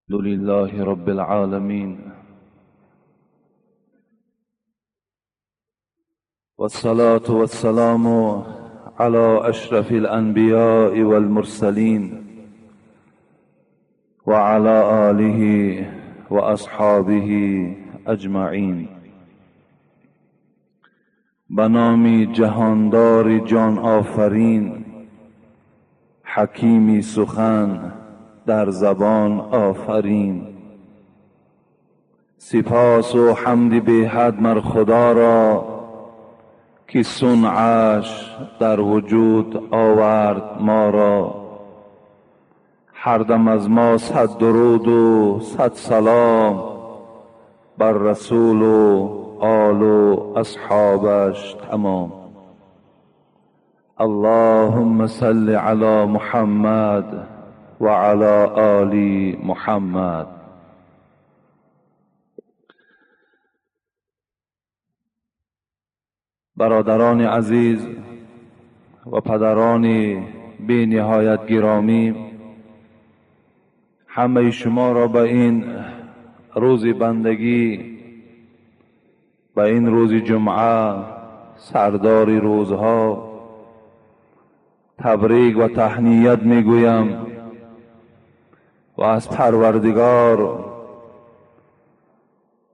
لله رب العالمين، والصلاة والسلام على أشرف الأنبياء والمرسلين وعلى آله وأصحابه أجمعين. به نام جهاندار جان آفرین، حکیمی سخن در زبان آفرین. سپاس و حمد بی حد مر خدا را که صنعش در وجود آورد ما را. هر دم از ما صد درود و صد سلام بر رسول و آل و اصحابش تمام. اللهم صل علی محمد و علی آل محمد. برادران عزیز و پدران بی نهایت گرامی، همه شما را به این روز بندگی، به این روز جمعه، سردار روزها، تبریک و تهنیت میگویم و از پروردگار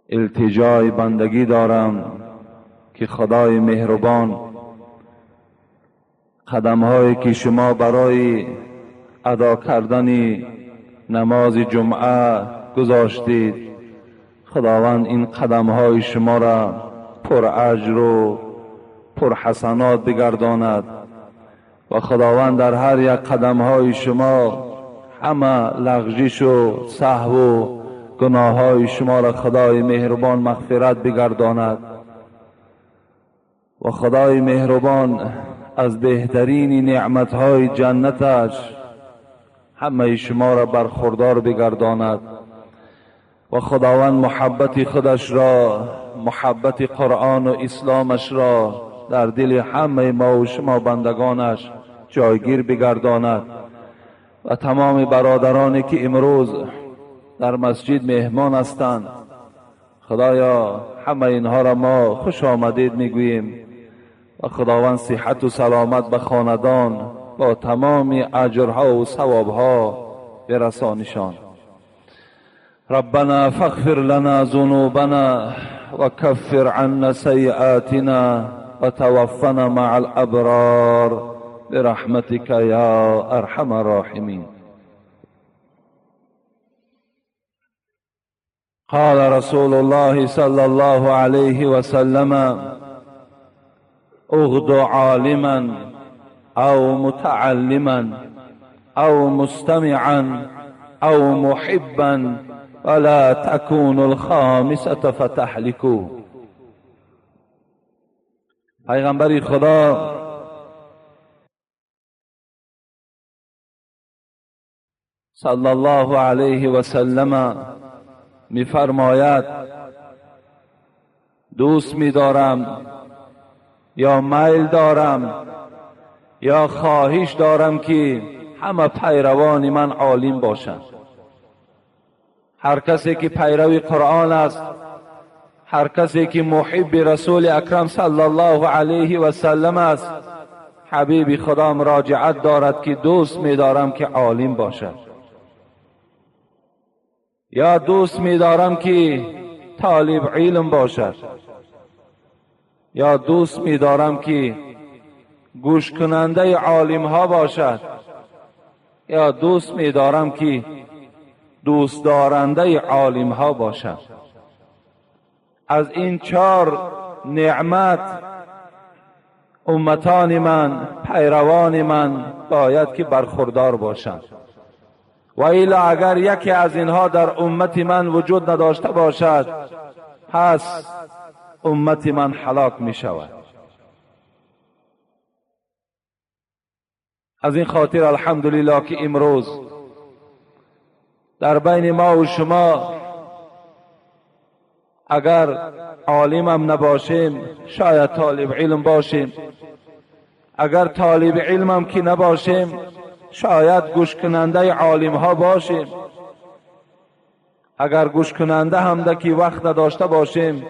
التجای بندگی دارم که خدای مهربان قدمهایی که شما برای ادا کردن نماز جمعه گذاشتید، خداوند این قدمهای شما را پر اجر و پر حسنات بگرداند و خداوند در هر یک قدمهای شما همه لغزش و سهو و گناههای شما را خدای مهربان مغفرت بگرداند و خدای مهربان از بهترین نعمتهای جنتش همه شما را برخوردار بگرداند و خداوند محبت خودش را، محبت قرآن و اسلامش را در دل همه ما و شما بندگانش جایگیر بگرداند و تمام برادرانی که امروز در مسجد مهمان هستند، خدایا همه اینها را ما خوش آمدید میگوییم و خداوند صحت و سلامت به خاندان با تمام اجرها و ثوابها برسانشان. ربنا فاغفر لنا ذنوبنا وكفر عنا سيئاتنا وتوفنا مع الابرار برحمتك يا ارحم الراحمين. قال رسول الله صلى الله عليه وسلم: اغد عالما او متعلما او مستمعا او محبا ولا تكون الخامسة فتهلكوا. پیغمبر خدا صلی الله علیه و سلم میفرماید: دوست میدارم یا میل دارم یا خواهش دارم که همه پیروان من عالم باشند. هر کسی که پیرو قرآن است، هر کسی که محب رسول اکرم صلی الله علیه و سلم است، حبیب خدا مراجعت دارد که دوست می‌دارم که عالم باشد، یا دوست می‌دارم که طالب علم باشد، یا دوست می‌دارم که گوش کننده عالم ها باشد، یا دوست می‌دارم که دوست دارنده عالم ها باشد. از این چهار نعمت امتان من، پیروان من باید که برخوردار باشند و الا اگر یکی از اینها در امت من وجود نداشته باشد، پس امت من هلاک می شود. از این خاطر الحمدلله که امروز در بین ما و شما اگر عالم هم نباشیم شاید طالب علم باشیم، اگر طالب علم هم که نباشیم شاید گوش کننده عالم ها باشیم، اگر گوش کننده هم دکی وقت نداشته باشیم،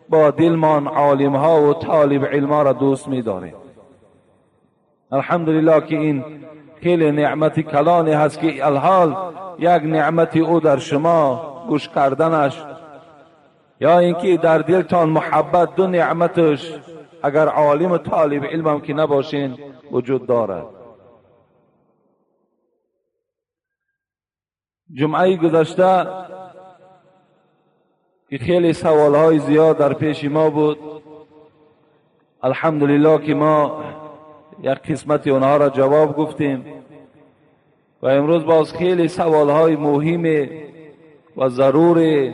با دلمان عالم ها و طالب علم ها را دوست می داریم. الحمدلله که این خیلی نعمت کلانی هست که الحال یک نعمت او در شما گوش کردنش یا اینکه در دلتان محبت، دو نعمتش اگر عالم و طالب علم هم که نباشین وجود دارد. جمعه گذشته که خیلی سوالهای زیاد در پیش ما بود، الحمدلله که ما یک قسمت اونها را جواب گفتیم و امروز باز خیلی سوالهای مهم و ضروری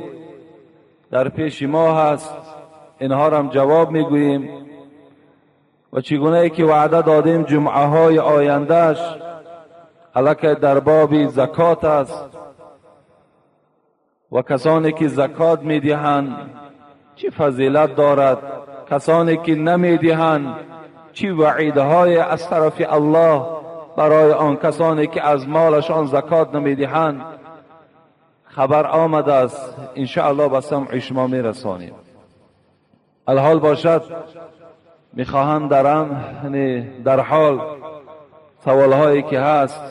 در پیش ما هست، اینها را هم جواب میگوییم. و چگونه که وعده دادیم جمعه های آیندهش علاکه در باب زکات است و کسانی که زکات میدهند چه فضیلت دارد، کسانی که نمیدهند چه وعیدهای از طرف الله برای آن کسانی که از مالشان زکات نمیدهند خبر آمده است. انشاءالله به سمع شما میرسانیم. الحال باشد میخواهم در حال سوالهایی که هست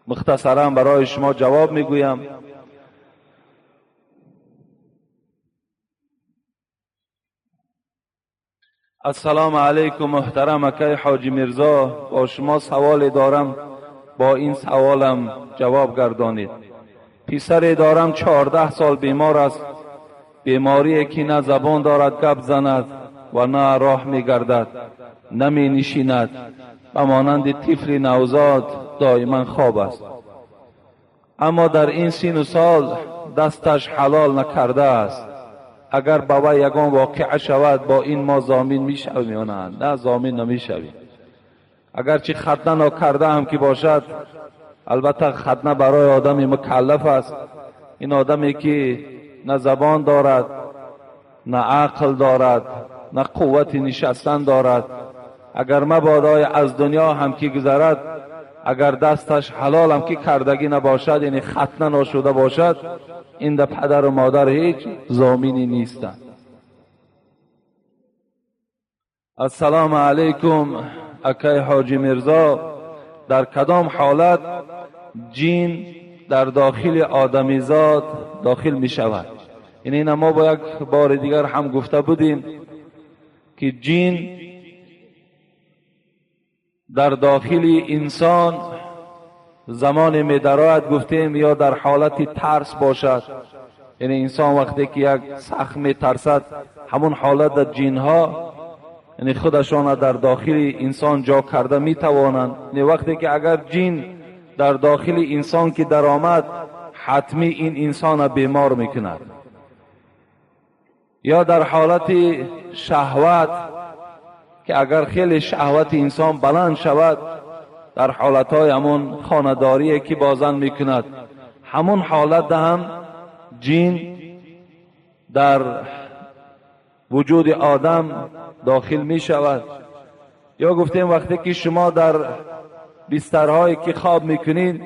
مختصرا برای شما جواب میگویم. السلام علیکم محترم اکای حاجی میرزا، با شما سوال دارم، با این سوالم جواب گردانید. پسر دارم 14 سال بیمار است، بیماری که نه زبان دارد گپ زند و نه راه میگردد، نمی نشیند و مانند طفل نوزاد دائما خواب است، اما در این سن و سال دستش حلال نکرده است. اگر به وی یگان واقعه شود با این ما ضامن میشویم یا نه؟ نه، ضامن نمیشویم. اگرچه ختنه نکرده هم که باشد، البته ختنه برای آدم مکلف است. این آدمی که نه زبان دارد، نه عقل دارد، نه قوت نشستن دارد، اگر مبادای از دنیا هم که گذرد، اگر دستش حلال هم که کردگی نباشد، یعنی ختنه نشده باشد، این ده پدر و مادر هیچ ضامنی نیستند. السلام علیکم اکای حاجی میرزا، در کدام حالت جین در داخل آدمیزاد داخل می شود؟ یعنی این ما با یک بار دیگر هم گفته بودیم که جین در داخل انسان زمان می درآید، گفتیم یا در حالت ترس باشد، یعنی انسان وقتی که یک سخت می ترسد، همون حالت در جین ها یعنی خودشان در داخل انسان جا کرده می توانند. یعنی وقتی که اگر جین در داخل انسان که در آمد، حتمی این انسان بیمار می کند. یا در حالت شهوت که اگر خیلی شهوت انسان بلند شود، در حالتهای همون خانه‌داری که بازن میکند، همون حالت هم جین در وجود آدم داخل می شود. یا گفتیم وقتی که شما در بسترهایی که خواب میکنید،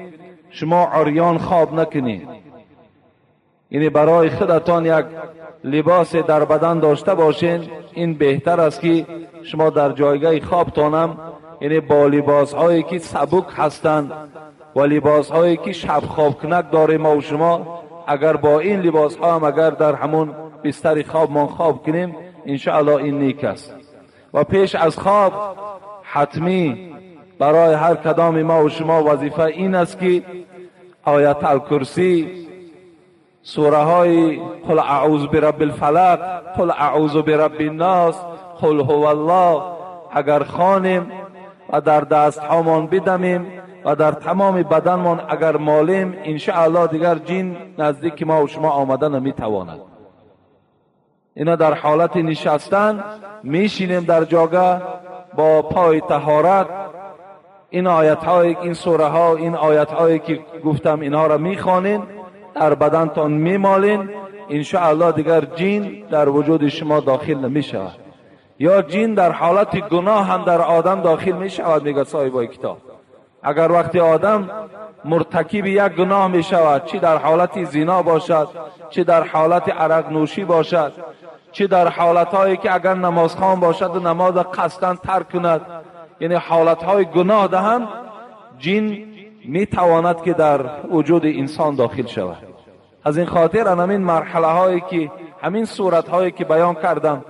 شما عریان خواب نکنید، یعنی برای خودتان یک لباس در بدن داشته باشین، این بهتر است که شما در جایگاه خوابتانم یعنی با لباس هایی که سبک هستند و لباس هایی که شب خواب کنک داره ما و شما، اگر با این لباس ها هم اگر در همون بستر خواب ما خواب کنیم، انشاءالله این نیک است. و پیش از خواب حتمی برای هر کدام ما و شما وظیفه این است که آیت الکرسی، سوره های قل اعوذ برب الفلق، قل اعوذ برب الناس، قل هو الله اگر خوانیم و در دست هامان بدمیم و در تمام بدنمان اگر مالیم، انشاءالله دیگر جین نزدیک ما و شما آمده نمیتواند. اینا در حالت نشستن میشینیم در جاگه با پای طهارت، این آیت های، این سوره ها، این آیت هایی که گفتم اینها را میخوانین، در بدنتان میمالین، انشاءالله دیگر جین در وجود شما داخل نمیشود. یا جین در حالت گناه هم در آدم داخل می شود، میگه صاحبای کتاب. اگر وقتی آدم مرتکب یک گناه می شود، چی در حالت زنا باشد، چی در حالت عرق نوشی باشد، چی در حالتهایی که اگر نمازخوان باشد و نماز قصداً ترک کند، یعنی حالتهای گناه دهم جن می تواند که در وجود انسان داخل شود. از این خاطر همین مرحله هایی که همین صورت هایی که بیان کردم،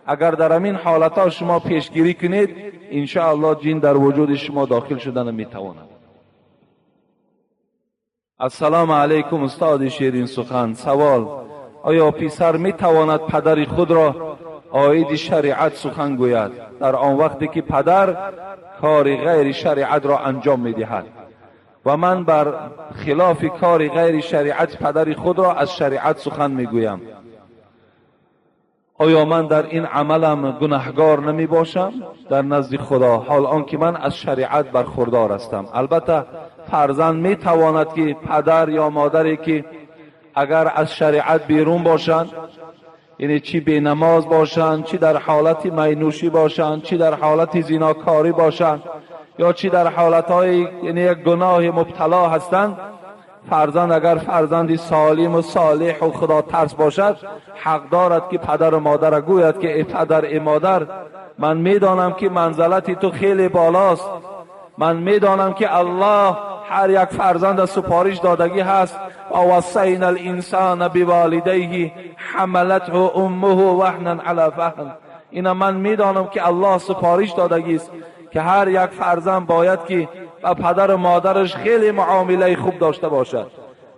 اگر در همین حالت ها شما پیشگیری کنید، ان شاء الله جن در وجود شما داخل شدن می تواند. السلام علیکم استاد شیرین سخن. سوال: آیا پسر می تواند پدر خود را عاید شریعت سخن گوید در آن وقتی که پدر کار غیر شریعت را انجام می دهد و من بر خلاف کار غیر شریعت پدر خود را از شریعت سخن می گویم، آیا من در این عملم گناهگار نمی باشم در نزد خدا، حال آنکه من از شریعت برخوردار هستم؟ البته فرزند می تواند که پدر یا مادری که اگر از شریعت بیرون باشند، یعنی چی بی نماز باشند، چی در حالت مینوشی باشند، چی در حالت زیناکاری باشند، یا چی در حالتهای یعنی یک گناه مبتلا هستند، فرزند اگر فرزندی سالم و صالح و خدا ترس باشد، حق دارد که پدر و مادر گوید که ای پدر ای مادر، من میدانم که منزلت تو خیلی بالاست، من میدانم که الله هر یک فرزند سپارش دادگی هست، و وصینا الانسان بوالدیه حملته امه وهنا علی وهن. اینا من میدانم که الله سپارش دادگی است که هر یک فرزند باید که با پدر و مادرش خیلی معامله خوب داشته باشد،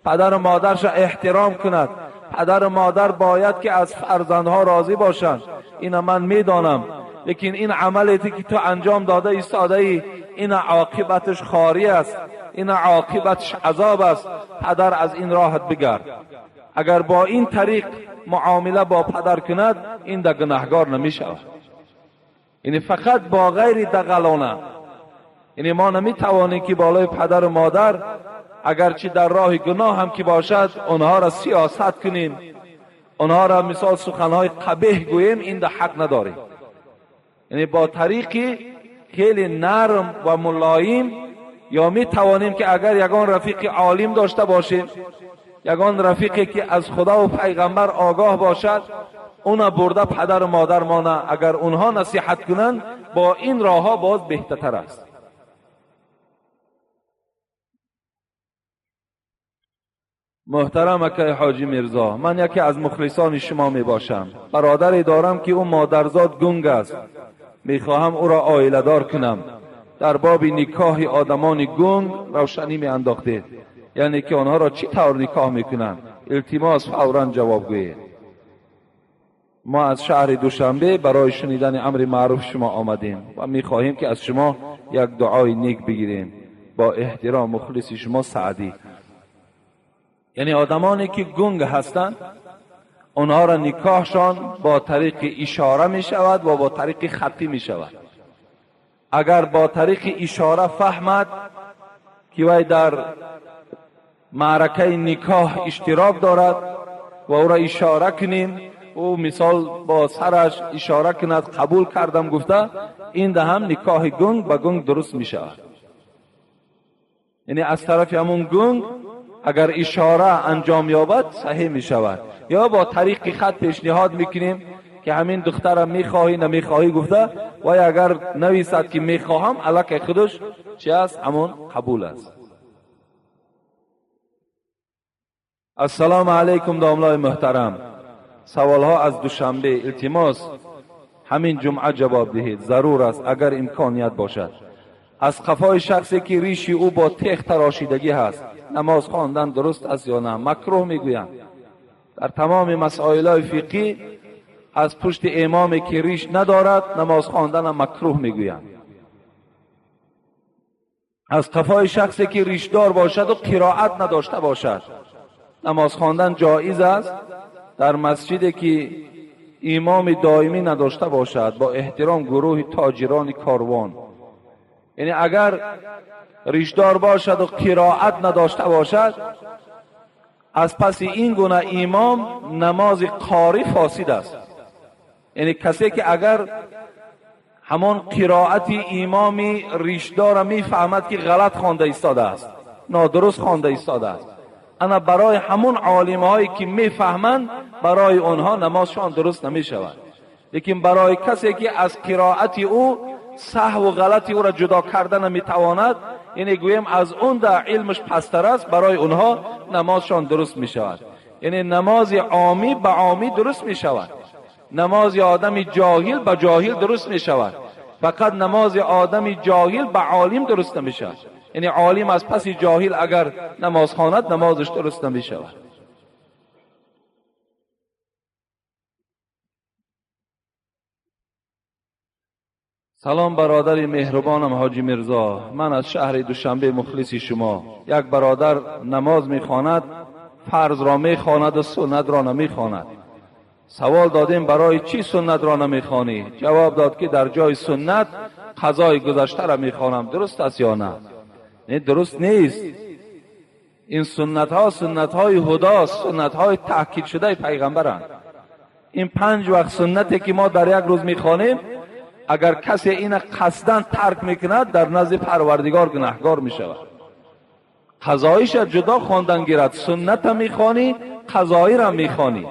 پدر و مادرش احترام کند، پدر و مادر باید که از فرزندها راضی باشند. اینا من میدانم، لیکن این عملی که تو انجام داده ایستاده ای، این عاقبتش خاری است، این عاقبتش عذاب است، پدر از این راحت بگرد. اگر با این طریق معامله با پدر کند، این در گناهگار نمی شود. یعنی فقط با غیر دغلانه، یعنی ما نمی توانیم که بالای پدر و مادر اگرچه در راه گناه هم که باشد آنها را سیاست کنیم، آنها را مثال سخنهای قبیح گوییم، این در حق نداریم. یعنی با طریقی خیلی نرم و ملایم، یا می توانیم که اگر یگان رفیق عالم داشته باشیم، یگان رفیقی که از خدا و پیغمبر آگاه باشد، اونا برده پدر و مادر مانه، اگر اونها نصیحت کنند با این راه ها باز بهتر است. محترم اکای حاجی میرزا، من یکی از مخلصان شما می باشم. برادری دارم که او مادرزاد گنگ است، می خواهم او را عائله دار کنم. در باب نکاح آدمان گنگ روشنی می انداختید، یعنی که آنها را چی طور نکاح می کنند؟ التماس فورا جواب گویید. ما از شهر دوشنبه برای شنیدن امر معروف شما آمدیم و می خواهیم که از شما یک دعای نیک بگیریم. با احترام مخلص شما سعدی. یعنی آدمانی که گنگ هستند، آنها را نکاحشان با طریق اشاره می شود و با طریق خطی می شود. اگر با طریق اشاره فهمد که وی در معرکه نکاح اشتراک دارد و او را اشاره کنیم، او مثال با سرش اشاره کند قبول کردم گفته، این ده هم نکاح گنگ با گنگ درست می شود. یعنی از طرف همون گنگ اگر اشاره انجام یابد صحیح می شود. یا با طریق خط پیشنهاد میکنیم که همین دخترم میخواهی نمیخواهی گفته، و اگر نویسد که میخواهم، علاقه خودش چی است؟ همون قبول است. السلام علیکم داملای محترم. سوال ها از دوشنبه، التماس همین جمعه جواب دهید، ضرور است اگر امکانیت باشد. از قفای شخصی که ریشی او با تیغ تراشیدگی هست نماز خواندن درست است یا نه؟ مکروه میگویند. در تمام مسائل فقهی از پشت امامی که ریش ندارد نماز خواندن مکروه میگویند. از قفای شخصی که ریشدار باشد و قرائت نداشته باشد نماز خواندن جایز است. در مسجدی که امام دائمی نداشته باشد با احترام گروه تاجران کاروان، یعنی اگر ریشدار باشد و قرائت نداشته باشد، از پس این گونه امام نماز قاری فاسد است. یعنی کسی که اگر ҳамон қироати имоми ришдора мефаҳмад ки ғалат хонда истодааст, нодуруст хонда истодааст. Ана барои ҳамон олимҳое ки мефаҳманд, барои онҳо намозшон дуруст намешавад. Лекин барои касе ки аз қироати ӯ саҳву ғалати ӯро ҷудо карда наметавонад, яъне гӯем аз он да илмаш пасттар аст, барои онҳо намозшон дуруст мешавад. Яъне намози омӣ ба омӣ дуруст мешавад, намози одами ҷоҳил ба ҷоҳил дуруст мешавад, фақат намози одами ҷоҳил ба олим дуруст намешавад. Яъне олим аз паси ҷоҳил агар намоз хонад, намозаш дуруст намешавад. Салом бародари меҳрубонам Ҳоҷи Мирзо, ман аз шаҳри Душанбе мухлиси шумо. Як бародар намоз мехонад, фарзро мехонад ва суннатро намехонад. Савол додем, барои чӣ суннатро намехонӣ? Ҷавоб дод ки дар ҷои суннат қазои гузаштаро мехонам. Дуруст аст ё на? Не, дуруст нест. Ин суннатҳо суннатҳои ҳудост, суннатҳои таъкид шудаи пайғамбаранд. Ин 5 вақт суннате ки мо дар як рӯз мехонем, агар касе ина қасдан тарк мекунад, дар назди Парвардигор гунаҳгор мешавад. Қазоиша ҷудо хондан гирад, сунната мехонӣ, қазоиро мехонӣ.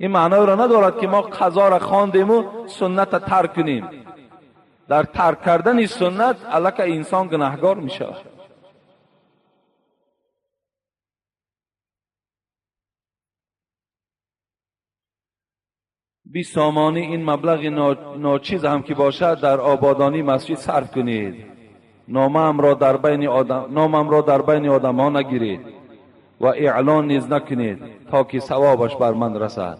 Ин маъноеро надорад ки мо қазоро хондему сунната тарк кунем. Дар тарк кардани суннат аллака инсон гунаҳгор мешавад. 20 сомонӣ ин маблағи ночиз ҳам ки бошад, дар ободонии масҷид сарф кунед. Номамро дар байни одамҳо нагиред ва эълон низ накунед, то ки савобаш бар ман расад.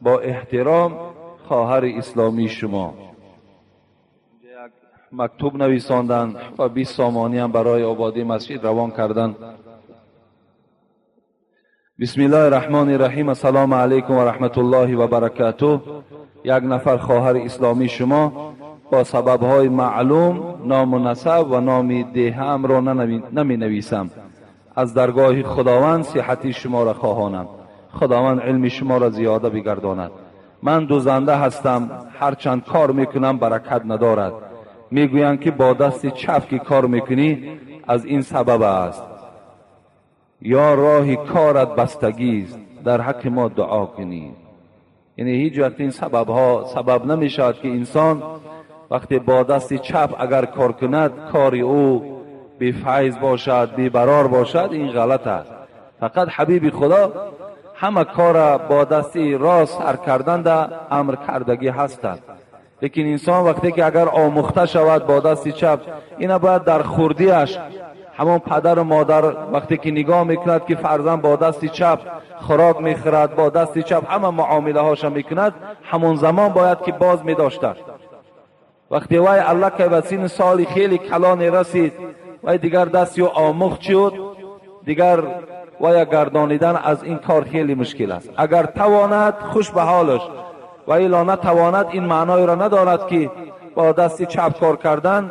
Бо эҳтиром, хоҳари исломии шумо. Як мактуб нависонданд ва 20 сомонӣ ҳам барои ободии масҷид равон карданд. Бисмиллоҳи раҳмони раҳим. Ассалому алайкум ва раҳматуллоҳи ва баракатуҳ. Як нафар хоҳари исломии шумо бо сабабҳои маълум ному насаб ва номи деҳаамро наменависам. Аз даргоҳи Худованд сиҳати шуморо хоҳонам. Худованд илми шуморо зиёда бигардонад. Ман дузанда ҳастам, ҳарчанд кор мекунам баракат надорад. Мегӯянд ки бо дасти чап ки кор мекунӣ, аз ин сабаб аст. Ё роҳи корат бастагист, дар ҳаққи мо дуо кунӣ. Яъне ҳеҷ вақт ин сабабҳо сабаб намешавад ки инсон вақте бо дасти чап агар кор кунад, кори ӯ бефайз бошад, бебарор бошад. Ин ғалат аст. Фақат ҳабиби Худо ҳама кора бо дасти рост сар карданда амр кардагӣ ҳастанд. Лекин инсон вақте ки агар омӯхта шавад бо дасти чап, ина бояд дар хурдиаш ҳамон падару модар вақте ки нигоҳ мекунад ки фарзанд бо дасти чап хӯрок мехӯрад, бо дасти чап ҳама муомилаҳоша мекунад, ҳамон замон бояд ки боз медоштад. Вақте вай аллакай ба синни соли хеле калоне расид, вай дигар дасти ӯ омӯхт шуд, дигар вая гардонидан аз ин кор хеле мушкил аст. Агар тавонад, хуш ба ҳолаш, ва ило натавонад, ин маъноеро надорад ки бо дасти чап кор кардан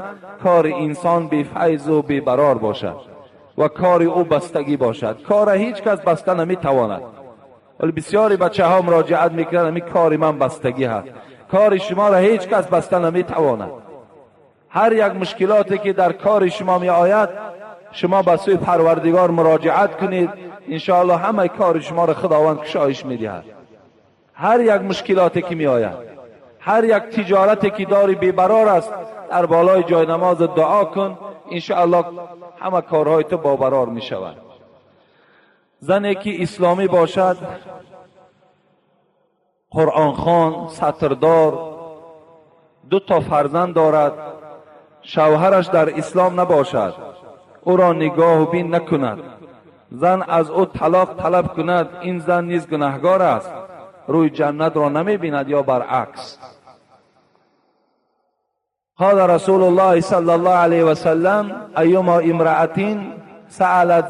кори инсон бефайзу бебарор бошад ва кори ӯ бастагӣ бошад. Кора ҳеҷ кас баста наметавонад. Вале бисёри бачаҳо муроҷиат мекунанд, ҳамин кори ман бастагӣ ҳаст. Кори шуморо ҳеҷ кас баста наметавонад. Ҳар як мушкилоте ки дар кори шумо меояд, шумо ба сӯи Парвардигор муроҷиат кунед, иншоаллоҳ ҳамаи кори шуморо Худованд кушоиш медиҳад. Ҳар як мушкилоте ки меояд, ҳар як тиҷорате ки дори бебарор аст, дар болои ҷои намоз дуо кун, иншоаллоҳ ҳама корҳои ту бобарор мешавад. Зане ки исломӣ бошад, қуръонхон, сатрдор, 2 та фарзанд дорад, шавҳараш дар ислом набошад, ӯро нигоҳу бин накунад, зан аз ӯ талоқ талаб кунад, ин зан низ гунаҳгор аст, рӯи ҷаннатро намебинад ё баръакс. قال رسول الله صلى الله عليه وسلم: أيما امرأة سألت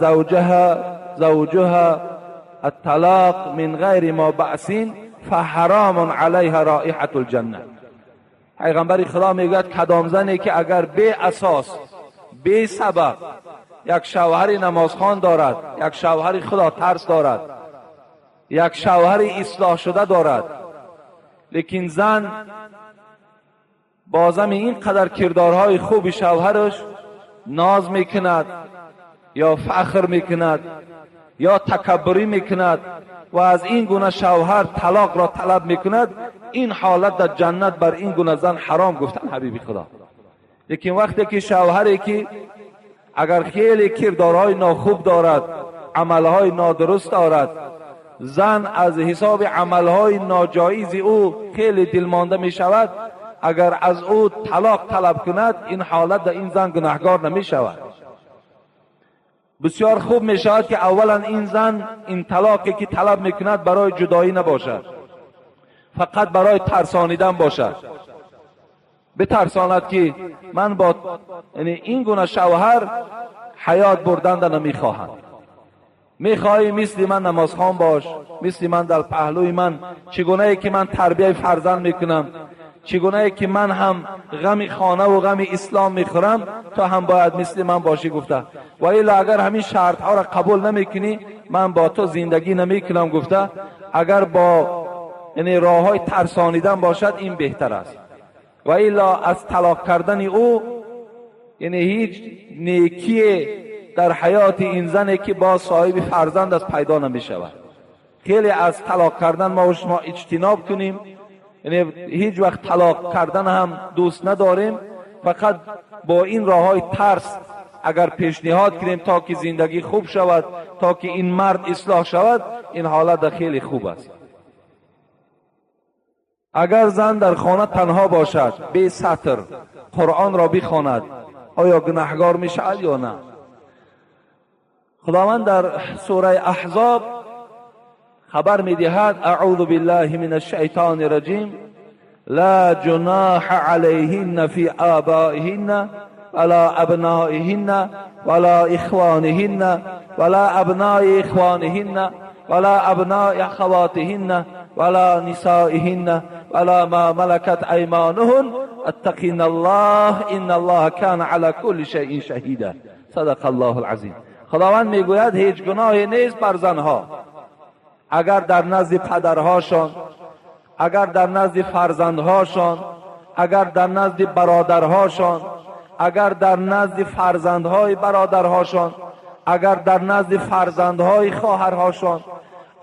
زوجها الطلاق من غير ما بأس فحرام عليها رائحة الجنة. پیغمبر خدا میگوید کدام زنی که اگر بی اساس، بی سبب یک شوهر نمازخوان دارد، یک شوهر خدا ترس دارد، یک شوهر اصلاح شده دارد، لیکن زن بازم این قدر کردارهای خوب شوهرش ناز میکند یا فخر میکند یا تکبری میکند و از این گونه شوهر طلاق را طلب میکند، این حالت در جنت بر این گونه زن حرام گفتن حبیبی خدا. لیکن وقتی که شوهری که اگر خیلی کردارهای ناخوب دارد، عملهای نادرست دارد، زن از حساب عملهای ناجایز او خیلی دلمانده می شود، اگر از او طلاق طلب کند، این حالت در این زن گناهگار نمی شود. بسیار خوب می شود که اولا این زن این طلاقی که طلب می کند برای جدایی نباشد، فقط برای ترسانیدن باشد، بترساند که من با این گونه شوهر حیات بردن نمیخواهم، میخواهی مثل من نمازخوان باش، مثل من در پهلوی من، چگونه ای که من تربیه فرزند میکنم، چگونه ای که من هم غم خانه و غم اسلام میخورم، تا هم باید مثل من باشی گفته. و الا اگر همین شرط ها را قبول نمیکنی، من با تو زندگی نمیکنم گفته. اگر با یعنی راه های ترسانیدن باشد این بهتر است. و الا از طلاق کردن او یعنی هیچ نیکی در حیات این زنی که با صاحب فرزند است پیدا نمی شود. خیلی از طلاق کردن ما و شما اجتناب کنیم، یعنی هیچ وقت طلاق کردن هم دوست نداریم، فقط با این راه های ترس اگر پیشنهاد کنیم تا که زندگی خوب شود، تا که این مرد اصلاح شود، این حالت خیلی خوب است. اگر زن در خانه تنها باشد، بی ستر قرآن را بخواند، آیا گناهگار می شود یا نه؟ خداوند در سوره احزاب خبر می دهد: اعوذ بالله من الشیطان الرجیم، لا جناح علیهن فی آبائهن ولا ابنائهن ولا اخوانهن ولا ابناء اخوانهن ولا ابناء اخواتهن ولا نسائهن ولا ما ملكت ایمانهن اتقین الله ان الله كان على كل شیء شهیدا. صدق الله العظیم. خداوند میگوید هیچ گناهی نیست بر زنها اگر در نزد پدرهاشان، اگر در نزد فرزندهاشان، اگر در نزد برادرهاشان، اگر در نزد فرزندهای برادرهاشان، اگر در نزد فرزندهای خواهرهاشان،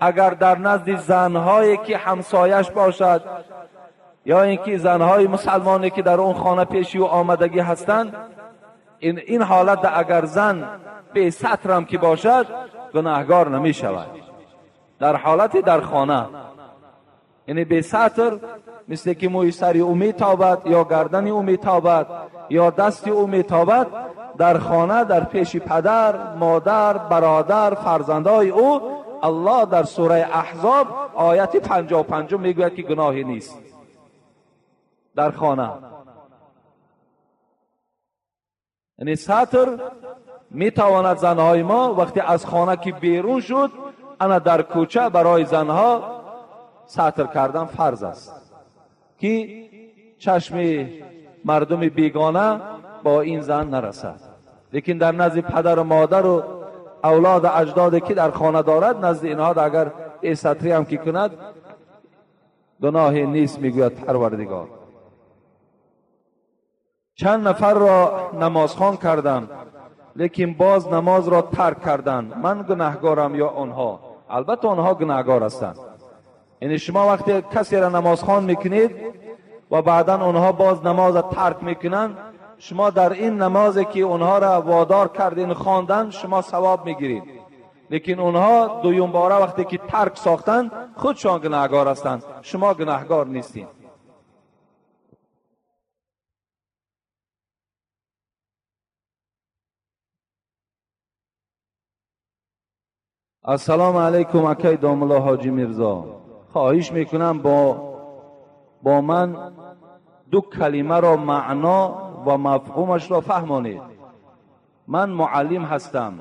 اگر در نزد زنهایی که همسایش باشد یا اینکه زنهای مسلمانی که در اون خانه پیشی و آمدگی هستند، این حالت اگر زن به سترم که باشد گناهگار نمی شود. در حالت در خانه، یعنی به ستر، مثل که موی سری او می تابد یا گردن او می تابد یا دست او می تابد، در خانه در پیش پدر، مادر، برادر، فرزندای او، الله در سوره احزاب آیت 55 میگوید که گناهی نیست در خانه. یعنی ستر میتواند زنهای ما وقتی از خانه که بیرون شد، انا در کوچه برای زنها ستر کردن فرض است که چشم مردم بیگانه با این زن نرسد. لیکن در نزد پدر و مادر و اولاد اجداد که در خانه دارد، نزد اینها اگر ستری هم که کند گناهی نیست، میگوید پروردگار. چند نفر را نمازخوان کردم لیکن باز نماز را ترک کردند، من گناهگارم یا آنها؟ البته آنها گناهگار هستند. یعنی شما وقتی کسی را نمازخوان میکنید و بعدا آنها باز نماز را ترک میکنند، شما در این نمازی که آنها را وادار کردین خواندن شما ثواب میگیرید، لیکن آنها دویم باره وقتی که ترک ساختند خودشان گناهگار هستند، شما گناهگار نیستین. السلام علیکم اکی داملا حاجی میرزا، خواهش میکنم با من دو کلمه را معنا و مفهومش را فهمانید. من معلم هستم.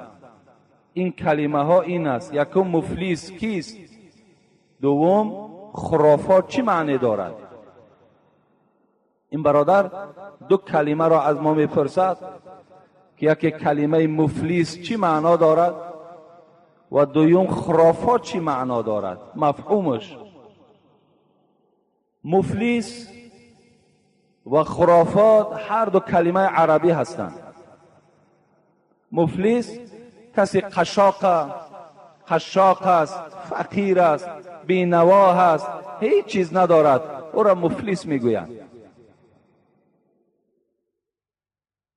این کلمه ها این است: یکم مفلس کیست، دوم خرافات چی معنی دارد. این برادر دو کلمه را از ما میپرسد که یکی کلمه مفلس چی معنا دارد و دوم خرافات چی معنا دارد، مفهومش. مفلس و خرافات هر دو کلمه عربی هستند. مفلس کسی قشاق است، فقیر است، بینوا است، هیچ چیز ندارد، او را مفلس میگویند.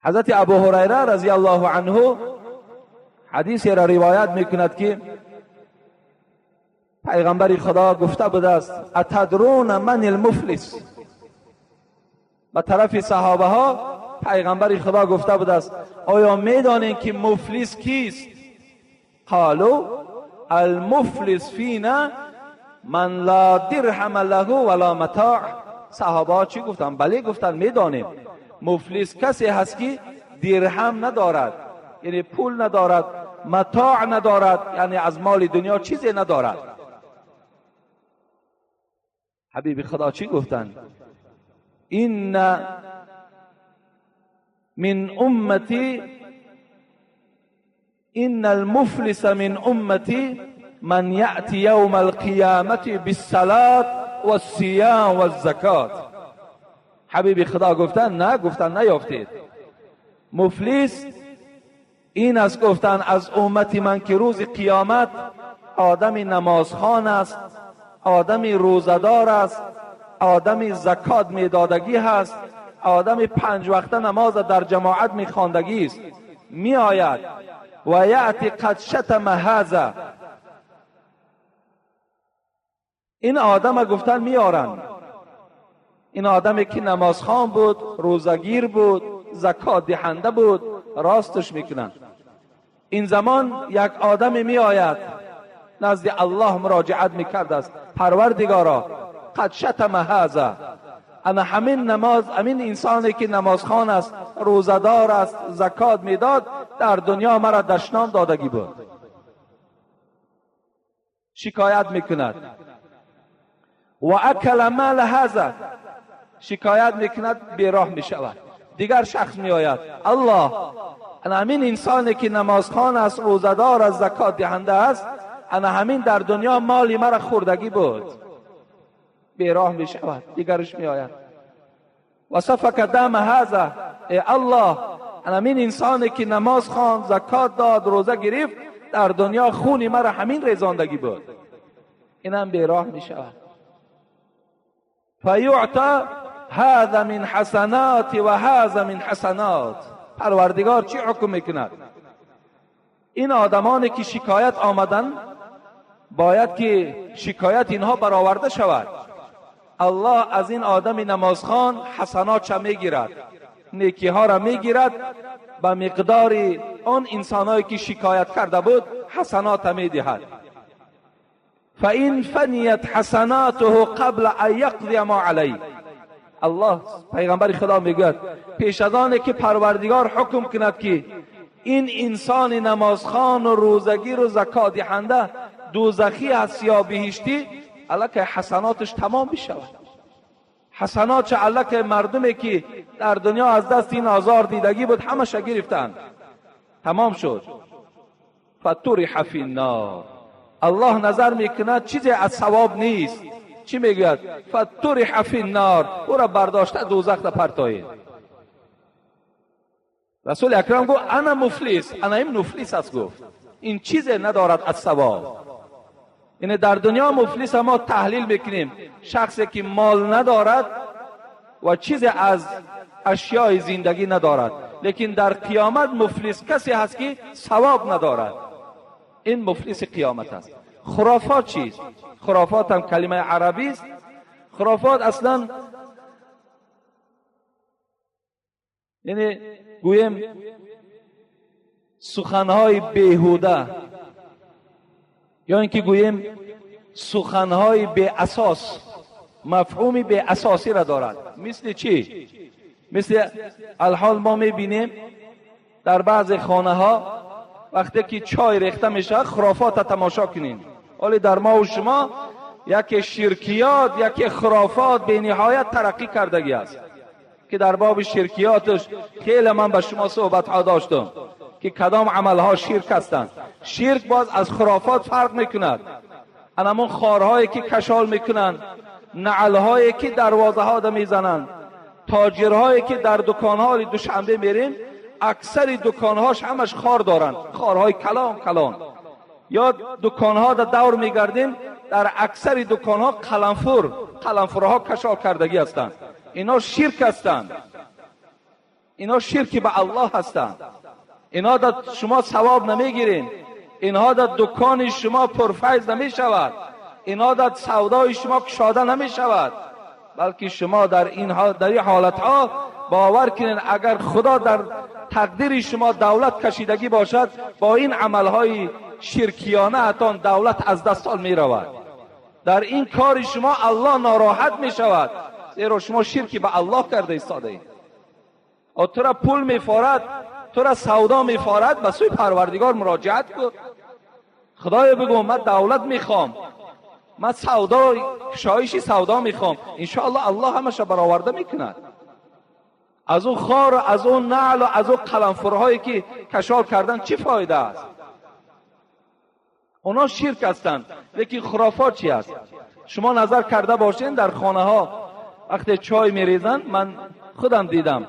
حضرت ابو هریره رضی الله عنه حدیثی را روایت میکند که پیغمبر خدا گفته بوده است اتدرون من المفلس. به طرف صحابه ها پیغمبر خدا گفته بوده است آیا میدانید که مفلس کیست؟ قالوا المفلس فینا من لا درهم له ولا متاع. صحابه ها چی گفتن؟ بله گفتن میدانیم مفلس کسی هست که درهم ندارد، یعنی پول ندارد، متاع ندارد، یعنی از مال دنیا چیزی ندارد. حبیب خدا چی گفتن؟ این من امتی ان المفلس من امتی من یأتی یوم القیامة بالصلاة والصیام والزکات. حبیب خدا گفتن نه، گفتن نیافتید. مفلس این است گفتن از امت من که روز قیامت آدم نمازخوان است، آدم روزه‌دار است، آدم زکات میدادگی هست، آدم 5 وقته نماز در جماعت میخواندگی است، میآید و یأتی قد شتم هذا. این آدم گفتن میارن، این آدمی که نمازخوان بود، روزگیر بود، زکات دهنده بود، راستش میکنن. این زمان یک آدم میآید نزد الله مراجعت میکرد است، پروردگارا قد شتم هذا، انا همین نماز، همین انسانی که نمازخوان است، روزه‌دار است، زکات میداد، در دنیا مرا دشنام دادگی بود. شکایت میکند و اکل مال هذا، شکایت میکند، بیراه میشود. دیگر شخص میآید، الله انا همین انسانی که نمازخوان است، روزه‌دار است، زکات دهنده است، انا همین در دنیا مالی مرا خوردگی بود، بیراه می شود. دیگرش می آید و سفک دم هذا، ای الله انا همین انسانی که نماز خواند، زکات داد، روزه گرفت، در دنیا خونی مرا همین ریزاندگی بود، اینم بیراه می شود. فیعطی هذا من حسنات و هذا من حسنات. پروردگار چی حکم میکند؟ این آدمانی که شکایت آمدن باید که شکایت اینها برآورده شود. الله از این آدم نمازخوان حسنات چه میگیرد، نیکی ها را میگیرد، به مقدار آن انسانهایی که شکایت کرده بود حسنات میدهد. فإن فنیت حسناته قبل ان یقضی ما علیه. الله پیغمبر خدا میگوید پیش از آن که پروردگار حکم کند که این انسان نمازخوان و روزگیر و زکات دهنده دوزخی است یا بهشتی، الکه حسناتش تمام بشود. حسنات چه الکه مردمی که در دنیا از دست این آزار دیدگی بود همش گرفتند، تمام شد. فطرح فی النار. الله نظر میکند چیزی از ثواب نیست، چی میگوید؟ فطرح فی النار، او را برداشته دوزخ را پرتایید. رسول اکرم گفت انا مفلس، انا این مفلس است. گفت این چیزی ندارد از ثواب. یعنی در دنیا مفلس ما تحلیل میکنیم شخصی که مال ندارد و چیزی از اشیای زندگی ندارد، لیکن در قیامت مفلس کسی هست که ثواب ندارد. این مفلس قیامت است. خرافات چیست؟ خرافات هم کلمه عربی است. خرافات اصلا یعنی گویم سخنهای بیهوده، یا اینکه گوییم سخنهای بی اساس، مفهوم بی اساسی را دارد. مثل چی؟ مثل الحال ما میبینیم در بعض خانه ها وقتی که چای ریخته میشه خرافات را تماشا کنیم. ولی در ما و شما یکی شرکیات، یکی خرافات به نهایت ترقی کردگی است که در باب شرکیاتش خیلی من به شما صحبت ها داشتم که کدام عملها شرک هستند. شرک باز از خرافات فرق میکند. انمون خارهایی که کشال میکنند، نعلهایی که دروازه ها میزنند، تاجرهایی که در دکان‌های دوشنبه میریم، اکثر دکان‌هاش همش خار دارند، خارهای کلان کلان. یا دکان‌ها در دور میگردیم، در اکثر دکان‌ها قلمفورها کشال کردگی هستند. اینا شرک هستند، اینا شرکی به الله هستند. اینا در شما ثواب نمیگیرین، اینها در دکان شما پرفیض نمیشود، اینا در سودای شما کشاده نمیشود، بلکه شما در این حالتها باور کنین اگر خدا در تقدیر شما دولت کشیدگی باشد، با این عملهای شرکیانه اتان دولت از دستان می رود. در این کار شما الله ناراحت می شود، زیرا شما شرکی به الله کرده ایستاده اید. او تو را پول می فارد، تو را سودا می فارد، به سوی پروردگار مراجعت کن. خدایا بگو من دولت میخوام، من سودا، کشایش سودا میخوام، انشاءالله الله همش برآورده میکند. از اون خار و از اون نعل و از اون قلمفورهایی که کشال کردن چی فایده است؟ اونا شرک هستند. لیکن خرافات چی است؟ شما نظر کرده باشین در خانه ها وقتی چای میریزن، من خودم دیدم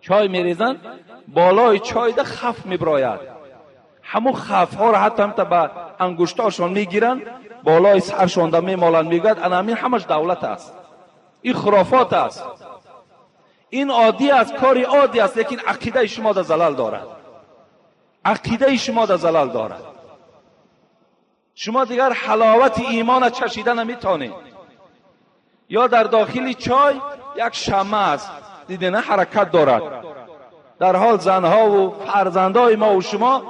چای میریزن، بالای چای ده خف میبراید. همون خف ها را حتی هم به انگشتاشون میگیرن، بالای سرشون ده میمالن، میگوید انا همین همش دولت است. این خرافات است، این عادی است، کاری عادی است، لیکن عقیده شما در زلال دارد. عقیده شما در زلال دارد. شما دیگر حلاوت ایمان چشیده نمیتونید. یا در داخل چای یک شمع است، دیده نه حرکت دارد. در حال زنها و فرزندهای ما و شما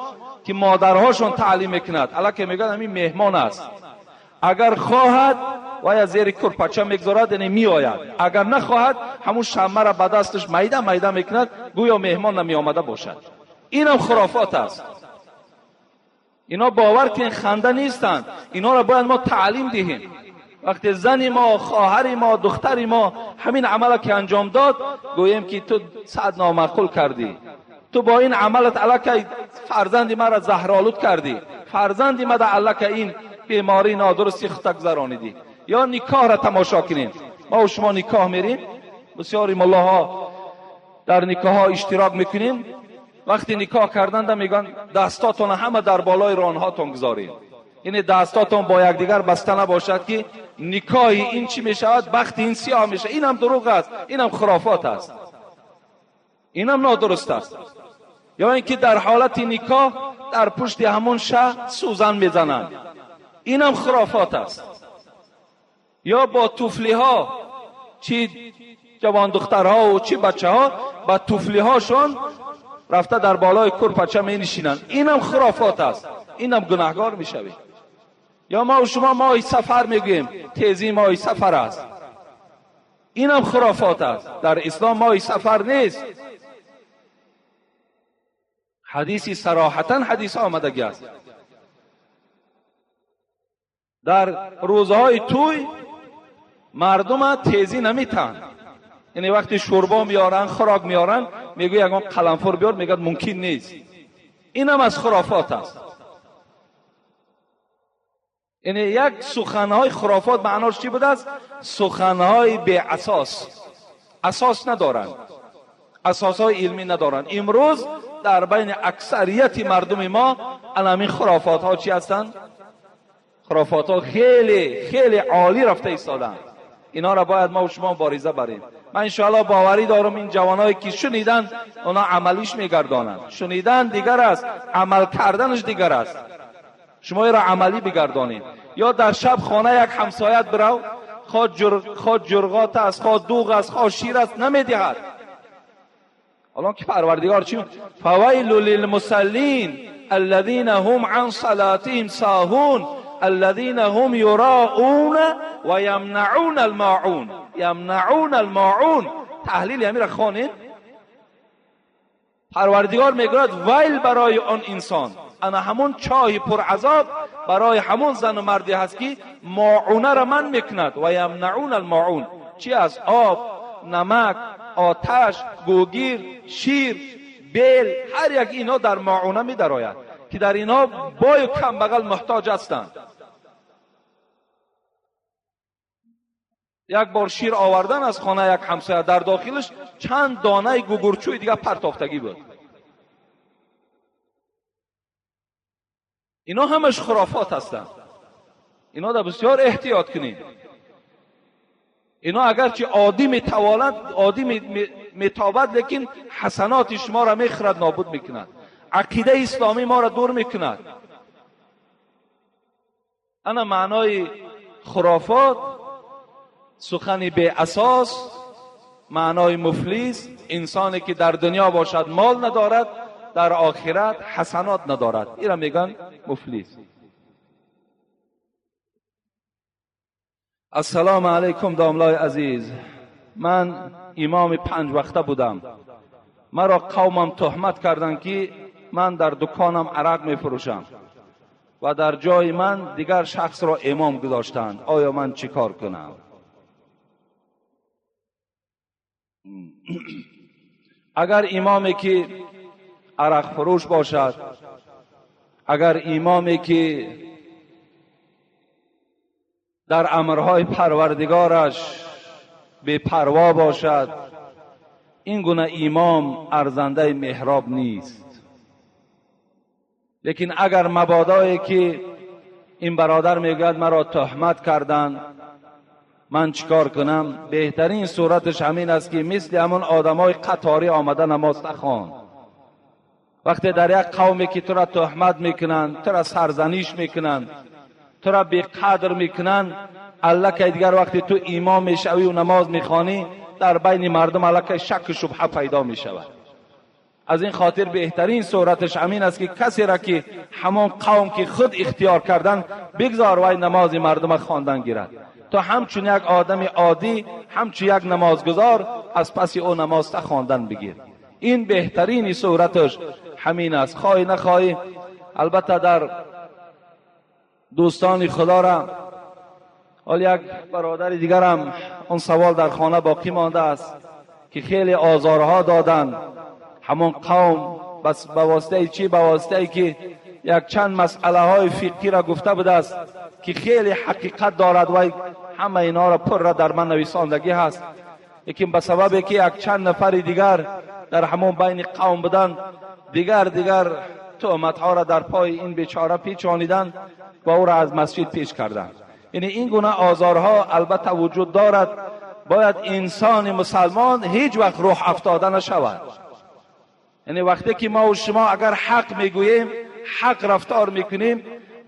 که مادرهاشون تعلیم میکند، الکه میگن همین مهمان است، اگر خواهد و یا زیر کرپچه میگذارد یعنی میآید، اگر نخواهد همون شمع را به دستش میده میده میکند، گویا مهمان نمی آمده باشد. اینم خرافات است. اینا باور که خنده نیستند، اینا را باید ما تعلیم دهیم. وقتی زن ما، خواهر ما، دختر ما همین عمل که انجام داد، گوییم که تو صد نامعقول کردی، تو با این عملت الکی فرزند ما را زهرآلود کردی، فرزند ما در الکی این بیماری نادرستی خودت گذرانیدی. یا نکاح را تماشا کنیم، ما و شما نکاح میریم، بسیاری ملاها در نکاح ها اشتراک میکنیم. وقتی نکاح کردن میگن دستاتون همه در بالای رانهاتون گذارید، یعنی دستاتون با یکدیگر بسته نباشد که نکاح این چی میشود، بخت این سیاه میشه. اینم دروغ است، اینم خرافات است، اینم نادرست است. یا اینکه در حالت نکاح در پشت همون شه سوزن میزنند، اینم خرافات است. یا با توفلی ها، چی جوان دخترها و چی بچه ها با توفلی هاشون رفته در بالای کرپچه می نشینند، اینم خرافات است، اینم گناهگار میشوی. یا ما و شما ماه سفر میگوییم، تیزی ماه سفر است، اینم خرافات است. در اسلام ماه سفر نیست. حدیثی صراحتا حدیث آمدگی است. در روزهای توی مردم تیزی نمیتن، یعنی وقتی شوربا میارن، خوراک میارن، میگوی یگان قلمفور بیار، میگه ممکن نیست. اینم از خرافات است. یعنی یک سخنهای خرافات معناش چی بوده است؟ سخنهای بی اساس، اساس ندارند، اساسهای علمی ندارند. امروز در بین اکثریت مردم ما الان خرافات ها چی هستند؟ خرافات ها خیلی خیلی عالی رفته ایستادند. اینا را باید ما و شما مبارزه بریم. من انشاءالله باوری دارم این جوانایی که شنیدن اونا عملیش میگردانند. شنیدن دیگر است، عمل کردنش دیگر است. شما را عملی بگردانید. یا در شب خانه یک همسایت برو، خواه جرغات است، خواه دوغ است، خواه شیر است، نمیدهد. الان که پروردگار چی؟ فویل للمصلین الذین هم عن صلاتهم ساهون الذین هم یراؤون و یمنعون الماعون. یمنعون الماعون، تحلیل همین را خوانید. پروردگار میگوید ویل برای آن انسان، انا همون چای پر عذاب برای همون زن و مردی هست که ماعونه را من میکند. و یمنعون الماعون چی است؟ آب، نمک، آتش، گوگیر، شیر، بیل، هر یک اینا در ماعونه می درآید که در اینا بای و کم بغل محتاج هستند. Як бор шир овардан аз хона як ҳамсоя, дар дохилаш чанд донаи гугурчӯи дигар партофтагӣ буд. Ино ҳамаш хурофот ҳастанд. Ино дар бисёр эҳтиёт кунед. Ино агарчи оддӣ метавонад, оддӣ метобад, лекин ҳасаноти шуморо мехӯрад, нобуд мекунад. Ақидаи исломӣ моро дур мекунад. Ана маънои хурофот, сухани беасос, маънои муфлис, инсоне ки дар дунё бошад мол надорад, дар охират ҳасанот надорад. Инро мегӯянд муфлис. Ассалому алайкум домлои азиз. Ман имоми панҷ вақта будам. Маро қавмам туҳмат карданд, ки ман дар дуконам арақ мефурӯшам ва дар ҷои ман дигар шахсро имом гузоштанд. Оё ман чӣ кор кунам? Агар имоме ки арақфурӯш бошад, агар имоме ки дар амрҳои парвардигораш бепарво бошад, ин гуна имом арзандаи меҳроб нест. Лекин агар мабодое ки ин бародар мегӯяд маро туҳмат карданд, ман чикор кунам? Беҳтарин сураташ ҳамин аст, ки мисли ҳамон одамои қаторӣ омада намоз нахон. Вақте дар як қавме ки тура туҳмат мекунанд, тура сарзаниш мекунанд, тура беқадр мекунанд, аллакай дигар вақте ту имом мешавӣ намоз мехонӣ, дар байни мардум аллакай шакку шубҳа пайдо мешавад. Аз ин хотир беҳтарин сураташ ҳамин аст, ки касеро ки ҳамон қавм ки худ ихтиёр кардан, бигзор вай намози мардума хондан гирад. То ҳамчун як одами оддӣ, ҳамчун як намозгузор аз паси ӯ намоз хондан бигир. Ин беҳтарини сураташ ҳамин аст. Хоҳӣ нахоҳӣ, албатта дар дӯстони худора ҳол як бародари дигарам он савол дар хона боқӣ мондааст, ки хеле озорҳо доданд ҳамон қавм бас ба воситаи чӣ? Ба воситае ки якчанд масъалаҳои фиқҳиро гуфта будааст, ки хеле ҳақиқат дорад ва ҳама инҳоро пурра дар ман нависондагӣ ҳаст. Лекин ба сабабе ки якчанд нафари дигар дар ҳамон байни қавм буданд, дигар туҳматҳоро дар пои ин бечора печониданд ва ӯро аз масҷид пеш карданд. Яъне ин гуна озорҳо албатта вуҷуд дорад. Бояд инсони мусалмон ҳеҷ вақт рӯҳ афтода нашавад. Яъне вақте ки мо шумо агар ҳақ мегӯем, ҳақ рафтор мекунем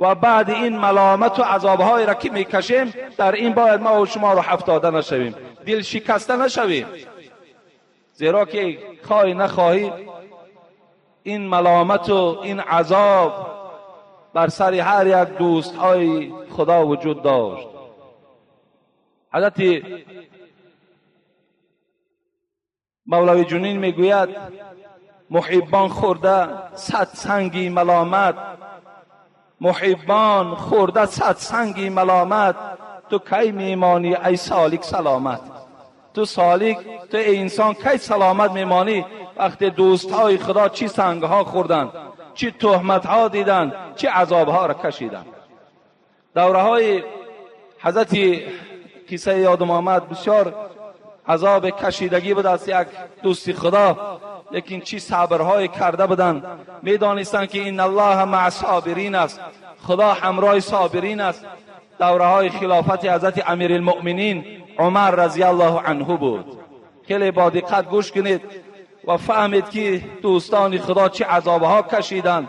ва баъди ин маломату азобҳоеро ки мекашем, дар ин бояд мо шумо рӯҳ афтода нашавем, дил шикаста нашавем. Зеро ки хоҳӣ нахоҳӣ ин маломату ин азоб бар сари ҳар як дӯстҳои худо вуҷуд дошт. Ҳазрати Мавлави Ҷунин мегӯяд: муҳиббон хӯрда сад санги маломат, муҳиббон хӯрда сад санги маломат, ту кай мемонӣ ай солик саломат? Ту солик, ту эй инсон кай саломат мемонӣ? Вақте дӯстҳои худо чӣ сангҳо хӯрданд, чӣ туҳматҳо диданд, чӣ азобҳоро кашиданд. Давраҳои ҳазрати қиссаи ёдам омад, бисёр азоб кашидагӣ буд аз як дӯсти худо, лекин чӣ сабрҳое карда буданд. Медонистанд ки ин аллоҳ маъ собирин аст, худо ҳамроҳи собирин аст. Давраҳои хилофати ҳазрати амирулмуъминин Умар разияллоҳу анҳу буд. Хеле бо диққат гӯш кунед ва фаҳмед ки дӯстони худо чӣ азобҳо кашиданд,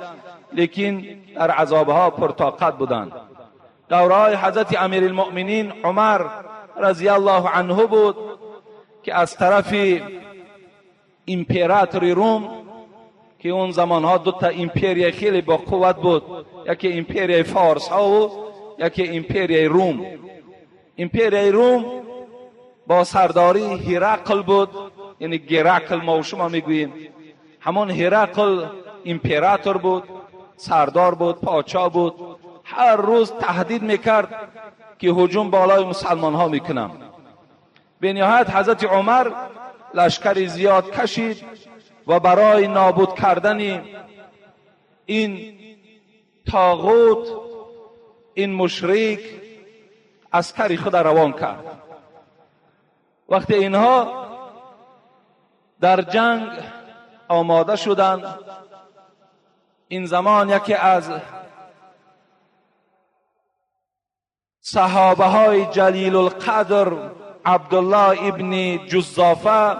лекин дар азобҳо пуртоқат буданд. Давраҳои ҳазрати амирулмуъминин Умар разияллоҳу анҳу буд ки аз тарафи императори Рум, ки он замонҳо дута империя хеле бо қувват буд, яке империяи форсҳо ва яке империяи Рум. Империяи Рум бо сардории Ҳирақл буд, яъне Геракл мо шумо мегӯем. Ҳамон Ҳирақл император буд, сардор буд, подшоҳ буд. Ҳар рӯз таҳдид мекард ки ҳуҷум болои мусалмонҳо мекунам. Бениҳоят ҳазрати Умар лашкари зиёд кашид ва барои нобуд кардани ин тоғут, ин мушрик, аскари худа равон кард. وقتی اینها در جنگ آماده شدند، این زمان یکی از صحابه های جلیل القدر عبدالله ابن جزافه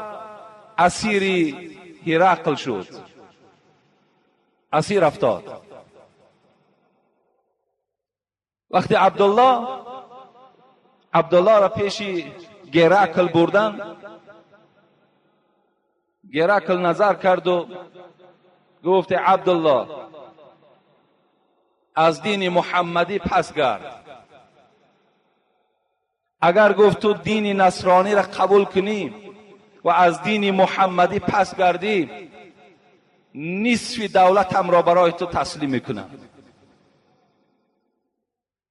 اسیر هرقل شد، اسیر افتاد. وقتی عبدالله را پیش گرکل بردن، گرکل نظر کرد و گفت عبدالله از دین محمدی پس گرد. اگر گفت تو دین نصرانی را قبول کنی و از دین محمدی پس گردی، نصف دولتم را برای تو تسلیم میکنم.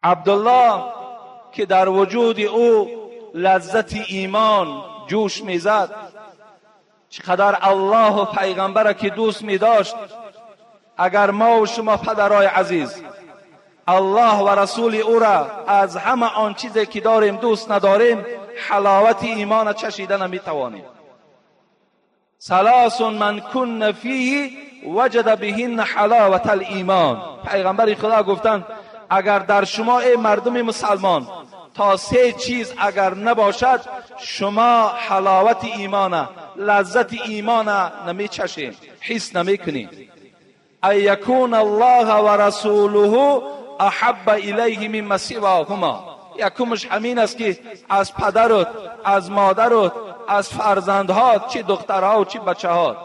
عبدالله که در وجود او لذت ایمان جوش میزد، چقدر الله و پیغمبر که دوست میداشت. اگر ما و شما پدرای عزیز الله و رسول او را از همه آن چیزی که داریم دوست نداریم، حلاوت ایمان چشیده نمیتوانیم. ثلاث من کن فیه وجد بهن حلاوت الایمان. پیغمبر خدا گفتند اگر در شما ای مردم مسلمان تا سه چیز اگر نباشد، شما حلاوت ایمان، لذت ایمان نمیچشید، حس نمیکنید. ای یکون الله و رسوله احب الیه مما سواهما. یکمش همین است که از پدرت، از مادرت، از فرزندهات، چی دخترها و چی بچه‌هات،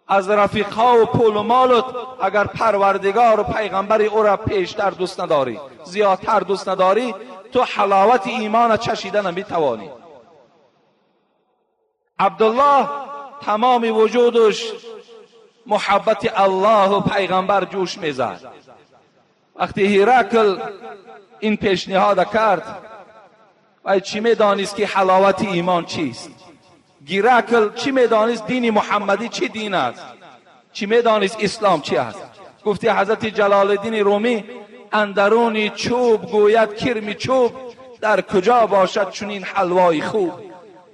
از رفیقها و پول و مالت، اگر پروردگار و پیغمبر او را پیشتر دوست نداری، زیادتر دوست نداری، تو حلاوت ایمان چشیده نمیتوانی. عبدالله تمام وجودش محبت الله و پیغمبر جوش میزد. وقتی هرقل این پیشنهاد کرد، و چی میدانست که حلاوت ایمان چیست؟ گیرکل چی میدانست دین محمدی چی دین است؟ چی میدانست اسلام چی است؟ گفتی حضرت جلال الدین رومی اندرون چوب گوید کرم چوب، در کجا باشد چنین حلوای خوب.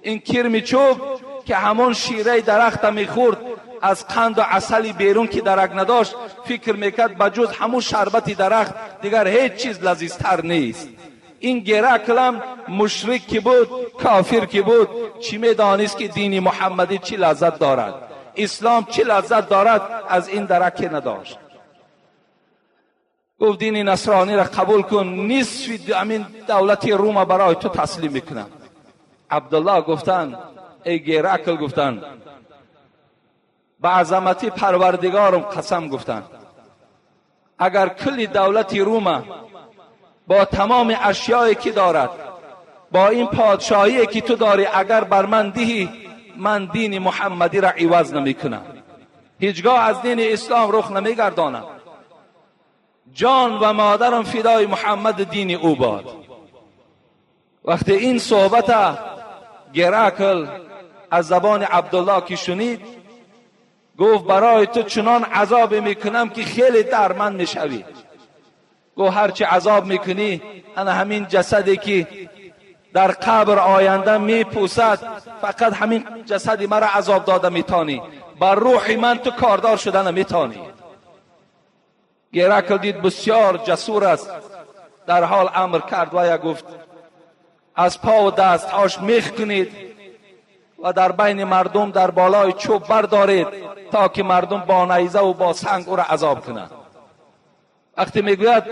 این کرم چوب که همون شیره درخت میخورد، از قند و عسل بیرون که درک نداشت، فکر میکرد بجز همون شربت درخت دیگر هیچ چیز لذیذتر نیست. این گرکلم مشرک که بود، کافر که بود، چی میدانست که دین محمدی چی لذت دارد، اسلام چی لذت دارد، از این درک نداشت. گفت دین نصرانی را قبول کن، نصف همین دولت روم برای تو تسلیم میکنم. عبدالله گفتن ای گرکل، گفتن به عظمت پروردگارم قسم، گفتن اگر کل دولت روم با تمام اشیایی که دارد، با این پادشاهی که تو داری، اگر بر من دهی، من دین محمدی را عوض نمی کنم، هیچگاه از دین اسلام رخ نمی گردانم. جان و مادرم فدای محمد دین او باد. وقتی این صحبت گرکل از زبان عبدالله که شنید، گفت برای تو چنان عذاب میکنم که خیلی درمند میشوی. گفت هرچی عذاب میکنی، انا همین جسدی که در قبر آینده میپوسد، فقط همین جسدی مرا عذاب داده میتانی، بر روح من تو کاردار شده نمیتانی. گرکل دید بسیار جسور است، در حال امر کرد و یا گفت از پا و دستهاش میخ کنید و در بین مردم در بالای چوب بردارید تا که مردم با نیزه و با سنگ او را عذاب کنند. وقتی میگوید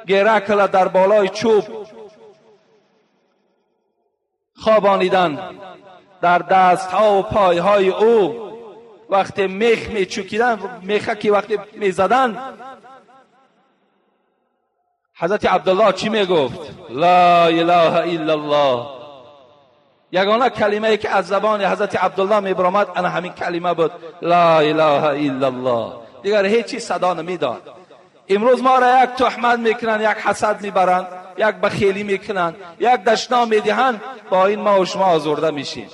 گرکل در بالای چوب خوابانیدن، در دستها و پایهای او وقتی میخ میچوکیدن، میخه که وقتی میزدن، حضرت عبدالله چی میگفت؟ لا اله الا الله. یگانه کلمه ای که از زبان حضرت عبدالله میبرآمد انا همین کلمه بود، لا اله الا الله. دیگر هیچ چیز صدا نمیداد. امروز ما را یک تهمت میکنن، یک حسد میبرند، یک بخیلی میکنن، یک دشنام میدهند، با این ما و شما آزرده میشیم،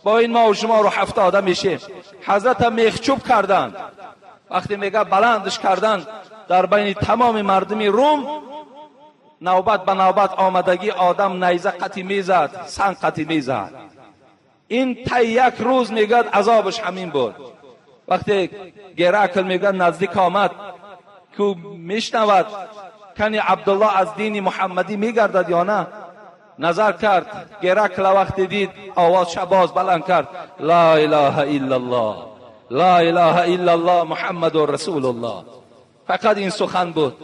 با این ما و شما رو افتاده میشیم. حضرت میخچوب کردند، وقتی میگه بلندش کردند در بین تمام مردم روم، نوبت به نوبت آمدگی آدم نیزه قطی میزد، سنگ قطی میزد. این تا یک روز میگد عذابش همین بود. وقتی گرکل میگد نزدیک آمد که میشنود کنی عبدالله از دین محمدی میگردد یا نه، نظر کرد. گرکل وقتی دید آواز شباز بلند کرد لا اله الا الله، لا اله الا الله محمد رسول الله. فقط این سخن بود.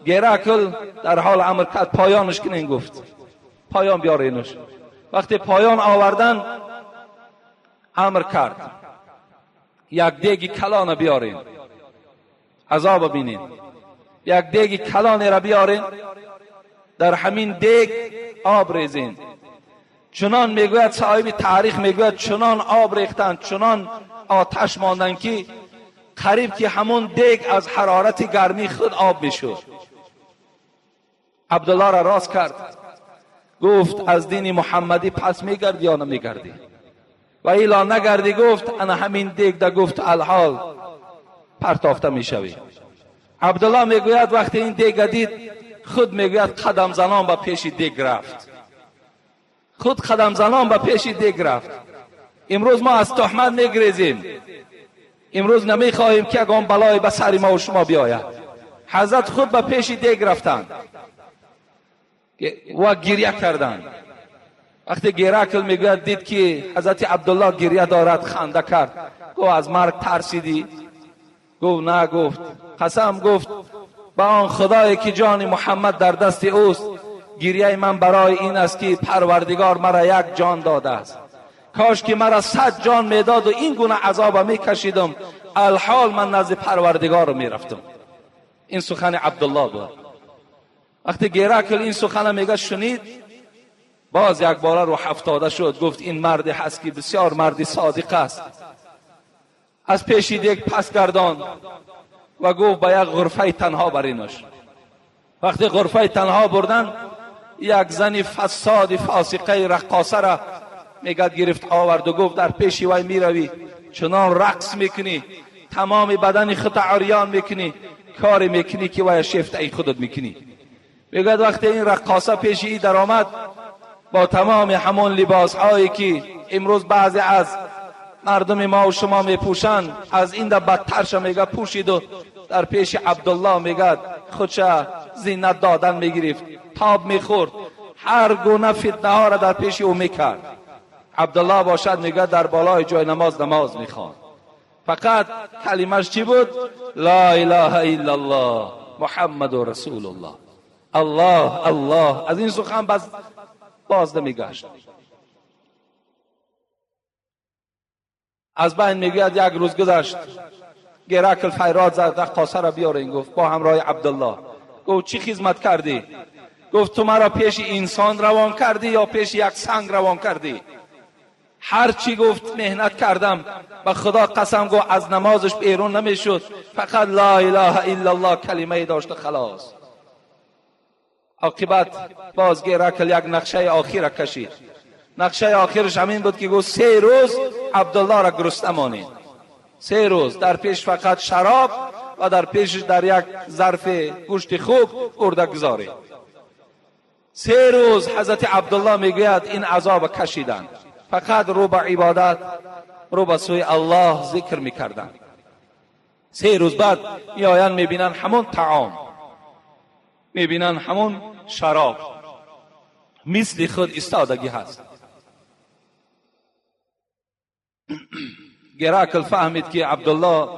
گرکل در حال امر کرد پایانش کنین، گفت پایان بیارینش. وقتی پایان آوردن امر کرد یک دیگ کلان بیارین، عذاب بینین. یک دیگ کلان را بیارین، در همین دیگ آب ریزین. چنان میگوید صاحب تاریخ، میگوید چنان آب ریختن، چنان آتش ماندن که قریب که همون دیگ از حرارت گرمی خود آب میشد. عبدالله را راست کرد، گفت از دین محمدی پس میگردی یا نمیگردی؟ و ایلا نگردی، گفت انا همین دیگ ده، گفت الحال پرتافته میشوی. عبدالله میگوید وقتی این دیگ دید، خود میگوید قدم زنان به پیش دیگ رفت، خود قدم زنان به پیش دیگ رفت. امروز ما از تهمت میگریزیم، امروز نمیخواهیم که اگه بلای به سر ما و شما بیاید. حضرت خود به پیش دیگ رفتند و گریه کردند. وقتی گرکل میگوید دید که حضرت عبدالله گریه دارد، خنده کرد. گفت از مرگ ترسیدی؟ گفت نه. گفت قسم، گفت به آن خدایی که جان محمد در دست اوست، گریه من برای این است که پروردگار مرا یک جان داده است. کاش که مرا 100 جان میداد و این گونه عذاب میکشیدم، الحال من نزد پروردگار میرفتم. این سخن عبدالله بود. وقتی گرکل این سخن میگه شنید، باز یک باره رو افتاده شد. گفت این مرد هست که بسیار مردی صادق است. از پیش دیگ پس گردان و گفت به یک غرفه تنها برینش. وقتی غرفه تنها بردن، یک زن فساد فاسقه رقاصه را میگد گرفت آورد و گفت در پیش وی میروی، چنان رقص میکنی، تمام بدن خود عریان میکنی، کاری میکنی که وی شیفته ای خودت میکنی. میگد وقتی این رقاصه پیش ای در آمد با تمام همون لباس هایی که امروز بعضی از مردم ما و شما میپوشند، از این در بدترش میگه پوشید و در پیش عبدالله میگه خودش زینت دادن میگرفت، تاب میخورد، هر گونه فتنه ها را در پیش او میکرد. عبدالله باشد میگه در بالای جای نماز نماز میخوان. فقط کلمش چی بود؟ لا اله الا الله محمد رسول الله. الله الله. از این سخن باز نمیگشت. از بین میگوید یک روز گذشت، گرکل فریاد زد رقاصه را بیارین. گفت با همراه عبدالله. گفت چی خدمت کردی؟ گفت تو مرا پیش انسان روان کردی یا پیش یک سنگ روان کردی؟ هر چی گفت مهنت کردم، به خدا قسم گفت از نمازش بیرون نمیشد، فقط لا اله الا الله کلمه داشت خلاص. عاقبت باز گرکل یک نقشه آخر کشید. نقشه آخرش همین بود که گفت 3 روز عبدالله را گرسنه مانید. 3 روز در پیش فقط شراب و در پیشش در یک ظرف گوشت خوب ارده گذارید. 3 روز حضرت عبدالله میگوید این عذاب کشیدند، فقط رو به عبادت، رو به سوی الله ذکر میکردند. 3 روز بعد میآیند میبینند همون طعام، میبینند همون شراب، مثل خود استادگی هست. گرکل فهمید که عبدالله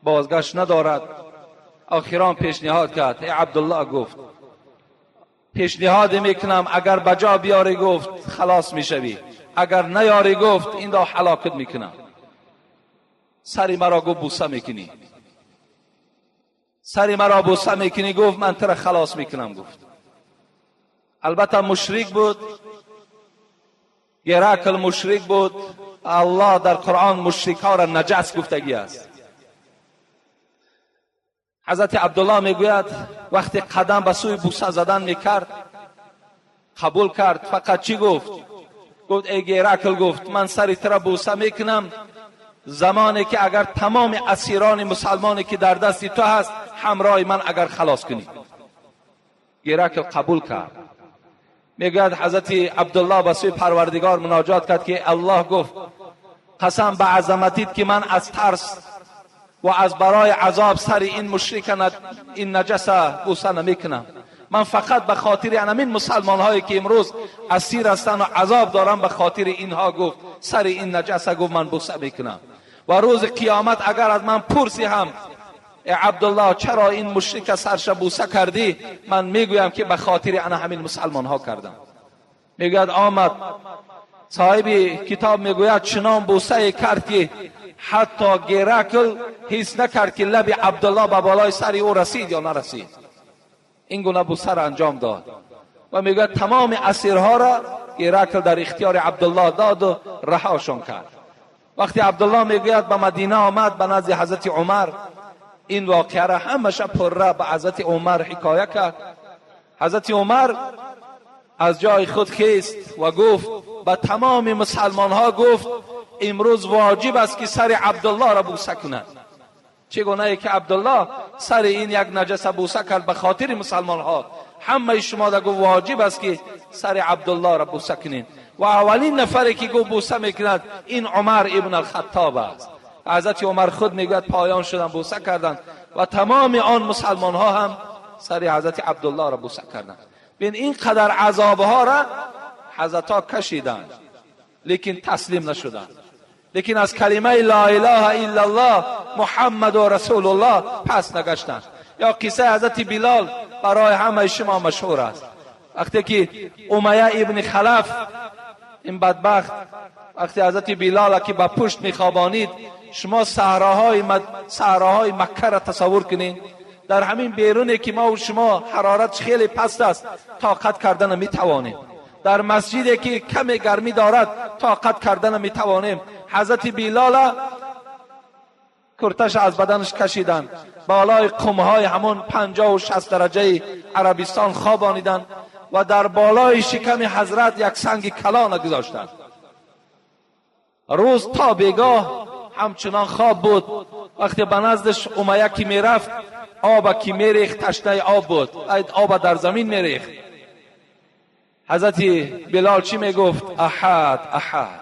بازگشت ندارد. آخران پیشنهاد کرد. ای عبدالله، گفت پیشنهاد میکنم اگر بجا بیاری گفت خلاص میشوی، اگر نیاری گفت این دا هلاکت میکنم. سری مرا گفت بوسه میکنی، سری مرا بوسه میکنی، گفت من تر خلاص میکنم. گفت البته مشرک بود، گرکل مشرک بود. الله در قرآن مشرک ها را نجس گفتگی است. حضرت عبدالله میگوید وقتی قدم به سوی بوسه زدن میکرد قبول کرد. فقط چی گفت؟ گفت ای گرکل، گفت من سری تر بوسه میکنم زمانی که اگر تمام اسیران مسلمانی که در دست تو هست همراه من اگر خلاص کنی. Геракл қабул кард. Мегӯяд ҳазрати Абдуллоҳ ба сӯи Парвардигор муноҷот кард ки Аллоҳ гуфт қасам ба азаматит ки ман аз тарс ва аз барои азоб сари ин мушрика ин наҷаса бӯса намекунам. Ман фақат ба хотири ҳамин мусалмонҳое ки имрӯз асир ҳастанд ва азоб дорам, ба хотири инҳо гуфт сари ин наҷаса гуфт ман бӯса мекунам. Ва рӯзи қиёмат агар аз ман пурсӣ ҳам э Абдуллоҳ чаро ин мушрика сарша бӯса кардӣ, ман мегӯям ки ба хотири ана ҳамин мусалмонҳо кардам. Мегӯяд омад соҳиби китоб мегӯяд чунон бӯсае кард ки ҳатто Геракл ҳис накард ки лаби Абдуллоҳ ба болои сари ӯ расид ё нарасид. Ин гуна бӯсаро анҷом дод ва мегӯяд тамоми асирҳоро Геракл дар ихтиёри Абдуллоҳ доду раҳошон кард. Вақте Абдуллоҳ мегӯяд ба Мадина омад ба назди ҳазрати Умар, ин воқеаро ҳамаша пурра ба ҳазрати Умар ҳикоя кард. Ҳазрати Умар аз ҷои худ хест ва гуфт ба тамоми мусалмонҳо гуфт имрӯз воҷиб аст ки сари Абдуллоҳро бӯса кунад. Чӣ гунае ки Абдуллоҳ сари ин як наҷаса бӯса кард ба хотири мусалмонҳо, ҳамаи шумо да гуфт воҷиб аст ки сари Абдуллоҳро бӯса кунед. Ва аввалин нафаре ки гуфт бӯса мекунад ин Умар ибн алхаттоб аст. Ҳазрати Умар худ мегӯяд поён шуданд, бӯса карданд ва тамоми он мусалмонҳо ҳам сари ҳазрати Абдуллоҳро бӯса карданд. Бин ин қадар азобҳоро ҳазратҳо кашиданд, лекин таслим нашуданд. Лекин аз калимаи ла илаҳа иллаллоҳ Муҳаммаду расулуллоҳ пас нагаштанд. Ё қиссаи ҳазрати Билол барои ҳамаи шумо машҳур аст. Вақте ки Умайя ибни Халаф ин бадбахт вақте ҳазрати Билола ки ба пушт мехобонид, шумо саҳроҳои Маккаро тасаввур кунед. Дар ҳамин беруне ки мо шумо ҳарорат хеле паст аст, тоқат карда наметавонем. Дар масҷиде ки каме гармӣ дорад, тоқат карда наметавонем. Ҳазрати Билола курташа аз баданаш кашиданд, болои қумҳои ҳамон 50-60 дараҷаи Арабистон хобониданд ва дар болои шиками ҳазрат як санги калона гузоштанд. Рӯз то бегоҳ ҳамчунон хоб буд. Вақте ба наздаш Умайя ки мерафт, оба ки мерехт, ташнаи об буд, оба дар замин мерехт. Ҳазрати Билол чӣ мегуфт? Аҳад, аҳад,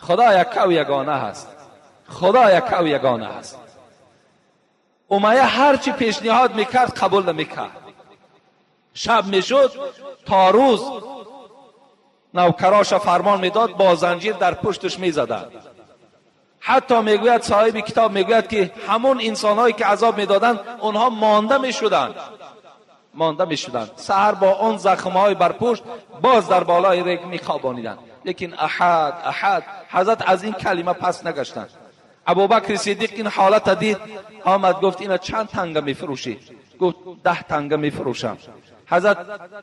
Худо яккаву ягона ҳаст, Худо яккаву ягона ҳаст. Умайя ҳарчи пешниҳод мекард қабул намекард. Шаб мешуд то рӯз навкароша фармон медод, бо занҷир дар пушташ мезаданд. Ҳатто мегӯяд соҳиби китоб мегӯяд ки ҳамон инсонҳое ки азоб медоданд, онҳо монда мешуданд, монда мешуданд. Саҳар бо он захмҳои бар пушт боз дар болои рег мехобониданд. Лекин аҳад, аҳад, ҳазрат аз ин калима пас нагаштанд. Абубакри Сиддиқ ин ҳолата дид, омад гуфт ина чанд танга мефурӯшӣ? Гуфт 10 танга мефурӯшам. Ҳазрат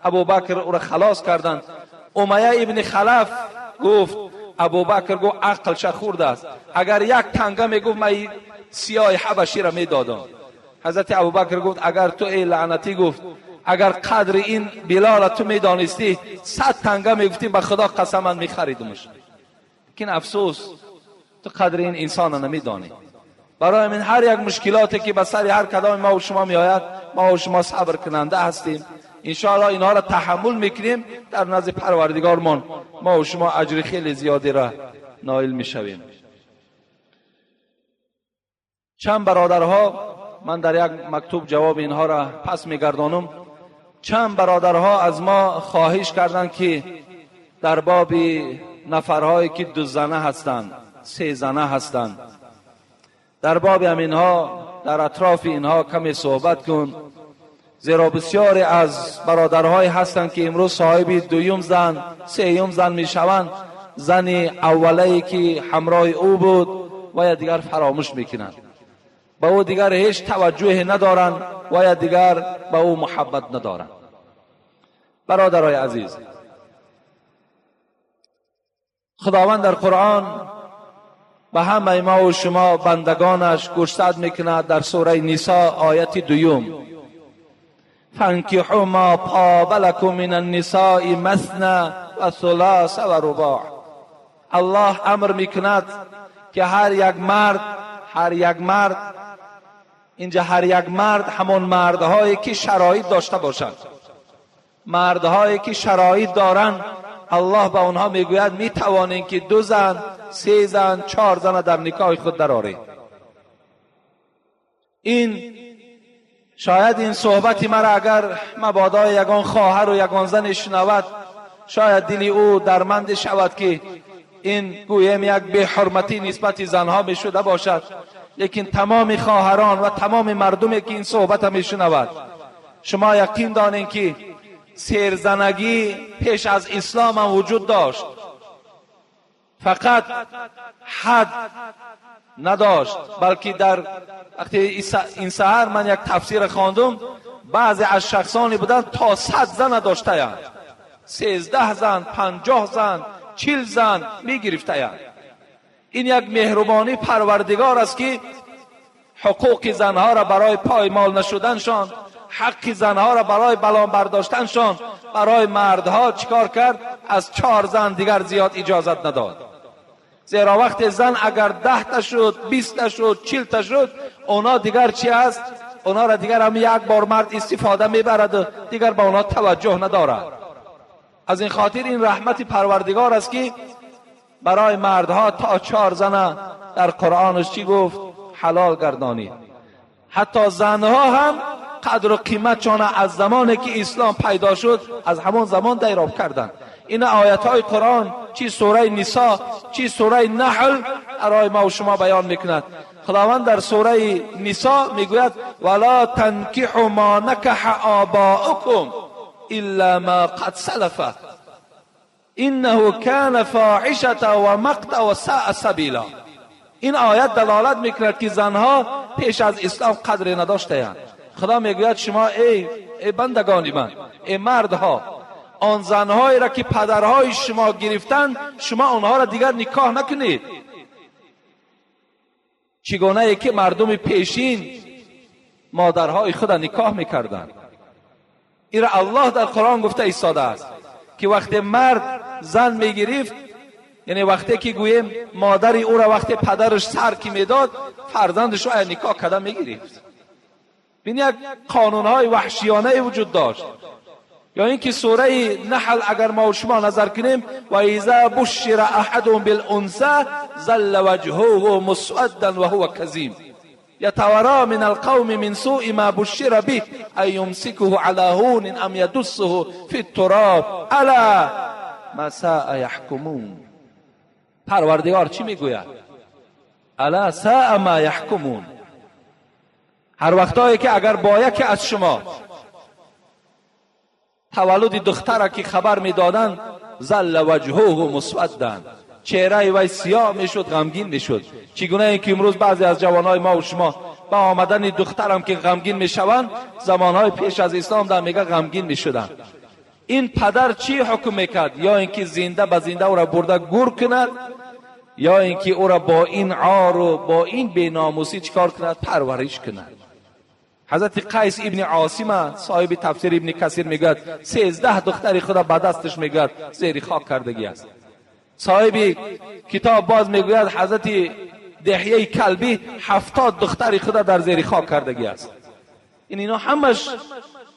Абубакр ӯро халос карданд. Умайя ибни Халаф гуфт Абубакр гуфт ақлша хурд аст, агар як танга мегуфт ман сиёҳи ҳабаширо медодам. Ҳазрати Абубакр гуфт агар ту эй лаънатӣ, гуфт агар қадри ин Билола ту медонистӣ 100 танга мегуфтӣ, ба Худо қасам ман мехаридумаш. Лекин афсӯс ту қадри ин инсона намедонӣ. Барои ҳамин ҳар як мушкилоте ки ба сари ҳар кадоми мо шумо меояд, мо шумо сабр кунанда ҳастем. Иншоаллоҳ инҳоро таҳаммул мекунем, дар назди Парвардигормон мо шумо аҷри хеле зиёдеро ноил мешавем. Чанд бародарҳо, ман дар як мактуб ҷавоби инҳоро пас мегардонам. Чанд бародарҳо аз мо хоҳиш карданд ки дар боби нафарҳое ки 2 зана ҳастанд, 3 зана ҳастанд, дар боби ҳаминҳо, дар атрофи инҳо каме суҳбат кун, зеро бисёре аз бародарҳое ҳастанд ки имрӯз соҳиби 2-юм зан, 3-юм зан мешаванд. Зани аввалае ки ҳамроҳи ӯ буд ва я дигар фаромӯш мекунанд, ба ӯ дигар ҳеҷ таваҷҷӯҳе надоранд ва я дигар ба ӯ муҳаббат надоранд. Бародарои азиз, Худованд дар Қуръон ба ҳамаи мо ва шумо бандагонаш гӯшзад мекунад дар сураи Нисо ояти 2: فانکحوا ما طاب لکم من النساء مثنی و ثلاث و رباع. الله امر میکند که هر یک مرد، هر یک مرد، اینجا هر یک مرد همون مردهایی که شرایط داشته باشند. مردهایی که شرایط دارند، الله به اونها میگوید میتوانین که 2 زن، 3 زن، 4 زن در نکاح خود درآرید. این شاید این صحبت مرا اگر مبادا یگان خواهر و یگان زن شنود، شاید دل او درمند شود که این گویم یک بی‌حرمتی نسبت زنها می شده باشد. لیکن تمام خواهران و تمام مردمی که این صحبت می شنود، شما یقین دانین که سیرزنگی پیش از اسلام هم وجود داشت، فقط حد نداشت، بلکه در وقتی این سحر من یک تفسیر خواندم، بعضی از شخصانی بودند تا 100 زن داشتند، 13 زن، 50 زن، 40 زن میگرفتند. این یک مهربانی پروردگار است که حقوق زنها را برای پایمال نشدنشان، حق زنها را برای بلان برداشتنشان، برای مردها چیکار کرد؟ از 4 زن دیگر زیاد اجازت نداد. زیرا وقت زن اگر 10 تا شد، 20 تا شد، 40 تا شد، اونا دیگر چی است؟ اونا را دیگر هم یک بار مرد استفاده میبرد و دیگر به اونا توجه ندارد. از این خاطر این رحمت پروردگار است که برای مردها تا 4 زن در قرآنش چی گفت؟ حلال گردانید. حتی زنها هم قدر و قیمتشان از زمانی که اسلام پیدا شد از همان زمان دیراب کردند. این آیت های قرآن چی سوره نساء چی سوره نحل برای ما و شما بیان میکند. خداوند در سوره نساء میگوید ولا تنکحوا ما نکح آباؤکم الا ما قد سلف انه کان فاحشة و مقتا و ساء سبیلا. این آیت دلالت میکند که زنها پیش از اسلام قدر نداشتند. خدا میگوید شما ای بندگان من، ای مردها، آن زنهایی را که پدرهای شما گرفتند شما آنها را دیگر نکاح نکنید. چگونه ای که مردم پیشین مادرهای خود را نکاح میکردند. این را الله در قرآن گفته ایستاده است که وقتی مرد زن میگرفت، یعنی وقتی که گوییم مادر او را وقتی پدرش سر که میداد، فرزندش را نکاح کرده میگرفت. ببین یک قانونهای وحشیانه وجود داشت. یا اینکه سوره نحل اگر ما و شما نظر کنیم، و اذا بشر احدهم بالانثى ظل وجهه مسودا وهو کظیم یتوارى من القوم من سوء ما بشر به ان یمسکه علی هون ام یدسه فی التراب الا ما ساء یحکمون. پروردگار چی میگوید؟ الا ساء ما یحکمون. هر وقتایی که اگر با یکی از شما تولد دختر که خبر میدادند، ظل وجهه مسودا، چهره وی سیاه میشد، غمگین میشد. چگونه اینکه امروز بعضی از جوانای ما و شما با آمدن دخترم که غمگین میشوند، زمانهای پیش از اسلام در میگه غمگین میشدند. این پدر چی حکم میکرد؟ یا اینکه زنده به زنده او را برده گور کند، یا اینکه او را با این عار و با این بیناموسی چیکار کند؟ پرورش کند. حضرت قیس ابن عاصم صاحب تفسیر ابن کثیر میگوید 13 دختر خدا به دستش میگوید زیر خاک کردگی است. صاحب کتاب باز میگوید حضرت دحیه کلبی 70 دختر خدا در زیر خاک کردگی است. این اینا همش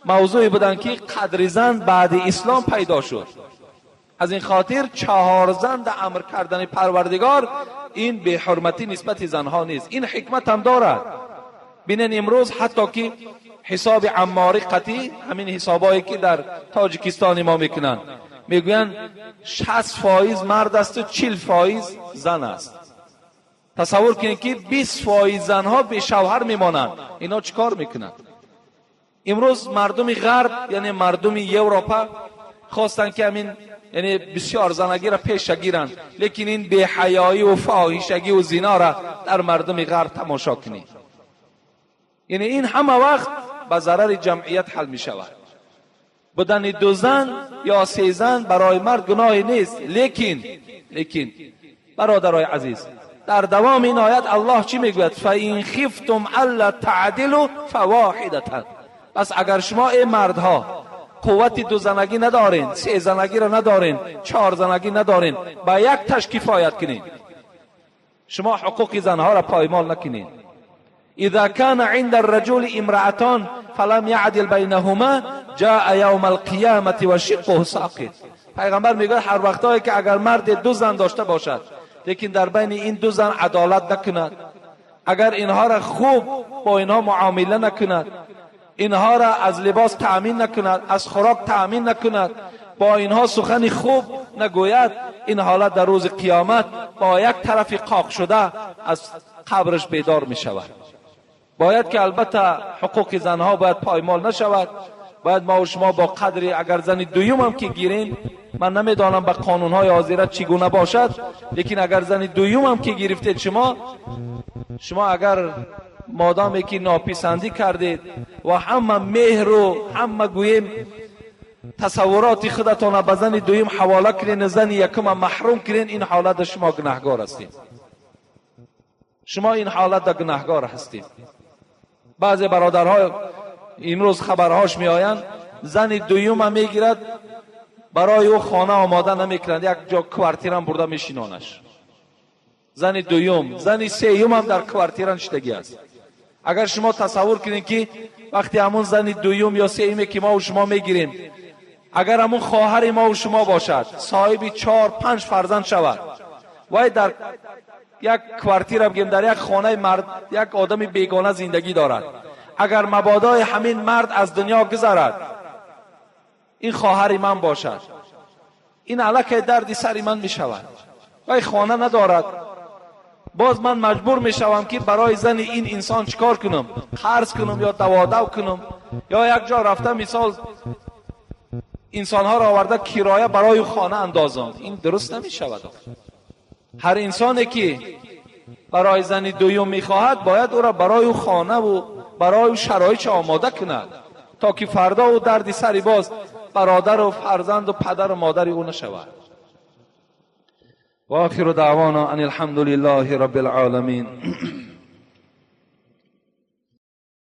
موضوعی بودن که قدر زن بعد اسلام پیدا شد. از این خاطر 4 زن در امر کردن پروردگار این به حرمتی نسبت زنها نیست. این حکمت هم دارد. بینن امروز حتی که حساب عماری قطعی، همین حسابایی که در تاجیکستان ما میکنن، میگوین 60% مرد است و 40% زن است. تصور کنید که 20% زنها به شوهر میمانند. اینا چیکار میکنند؟ امروز مردم غرب، یعنی مردم یوروپا، خواستن که همین یعنی بسیار زنگی را پیش گیرند، لیکن این بی‌حیایی و فاحشگی و زنا را در مردم غرب تماشا کنید. یعنی این همه وقت به ضرر جمعیت حل می شود. بودن 2 زن یا 3 زن برای مرد گناهی نیست، لیکن برادرای عزیز، در دوام این آیت الله چی میگوید؟ فَإِنْ خِفْتُمْ أَلَّا تَعْدِلُوا فَوَاحِدَةً. پس اگر شما ای مردها قوت 2 زنگی ندارین، 3 زنگی را ندارین، 4 زنگی ندارین، با یک تش کفایت کنین، شما حقوق زنها را پایمال نکنین. اذا كان عند الرجل امرأتان فلم يعدل بينهما جاء يوم القيامة وشقه ساقط. پیغمبر میگه هر وقتایی که اگر مرد دو زن داشته باشد لیکن در بین این دو زن عدالت نکند، اگر اینها را خوب با اینها معامله نکند، اینها را از لباس تأمین نکند، از خوراک تأمین نکند، با اینها سخن خوب نگوید، این حالت در روز قیامت با یک طرف قاق شده از قبرش بیدار می شود. باید که البته حقوق زنها باید پایمال نشود. باید ما و شما با قدری اگر زن دویم هم که گیریم، من نمیدانم به قانونهای حاضره چگونه باشد، لیکن اگر زن دویم هم که گرفتید شما اگر مادامی که ناپسندی کردید و همه مهر و همه گوییم تصورات خودتان به زن دویم حواله کنین، زن یکم محروم کنین، این حالت شما گناهگار هستید. شما این حالت گناهگار هستید. بعضی برادرها امروز خبرهاش میآیند، زن دویم هم میگیرد، برای او خانه آماده نمیکنند، یک جا کوارتیر هم برده میشینانش. زن دویم، زن سیوم هم در کوارتیر نشتگی است. اگر شما تصور کنید که وقتی همون زن دویم یا سیومی که ما و شما میگیریم، اگر همون خواهر ما و شما باشد، صاحب 4-5 فرزند شود، وای در یک کوارتیر بگیم، در یک خانه مرد یک آدم بیگانه زندگی دارد، اگر مبادای همین مرد از دنیا گذرد، این خواهر من باشد، این الکی دردی سر من می شود، وای خانه ندارد، باز من مجبور می شوم که برای زن این انسان چیکار کنم؟ قرض کنم یا دوادو کنم، یا یک جا رفته مثال انسانها را آورده کرایه برای خانه اندازم. این درست نمی شود. هر انسانی که برای زن دویم میخواهد باید او را برای خانه و برای شرایط آماده کند تا که فردا او دردی سری باز برادر و فرزند و پدر و مادر او نشود. و آخر دعوانا ان الحمد لله رب العالمین.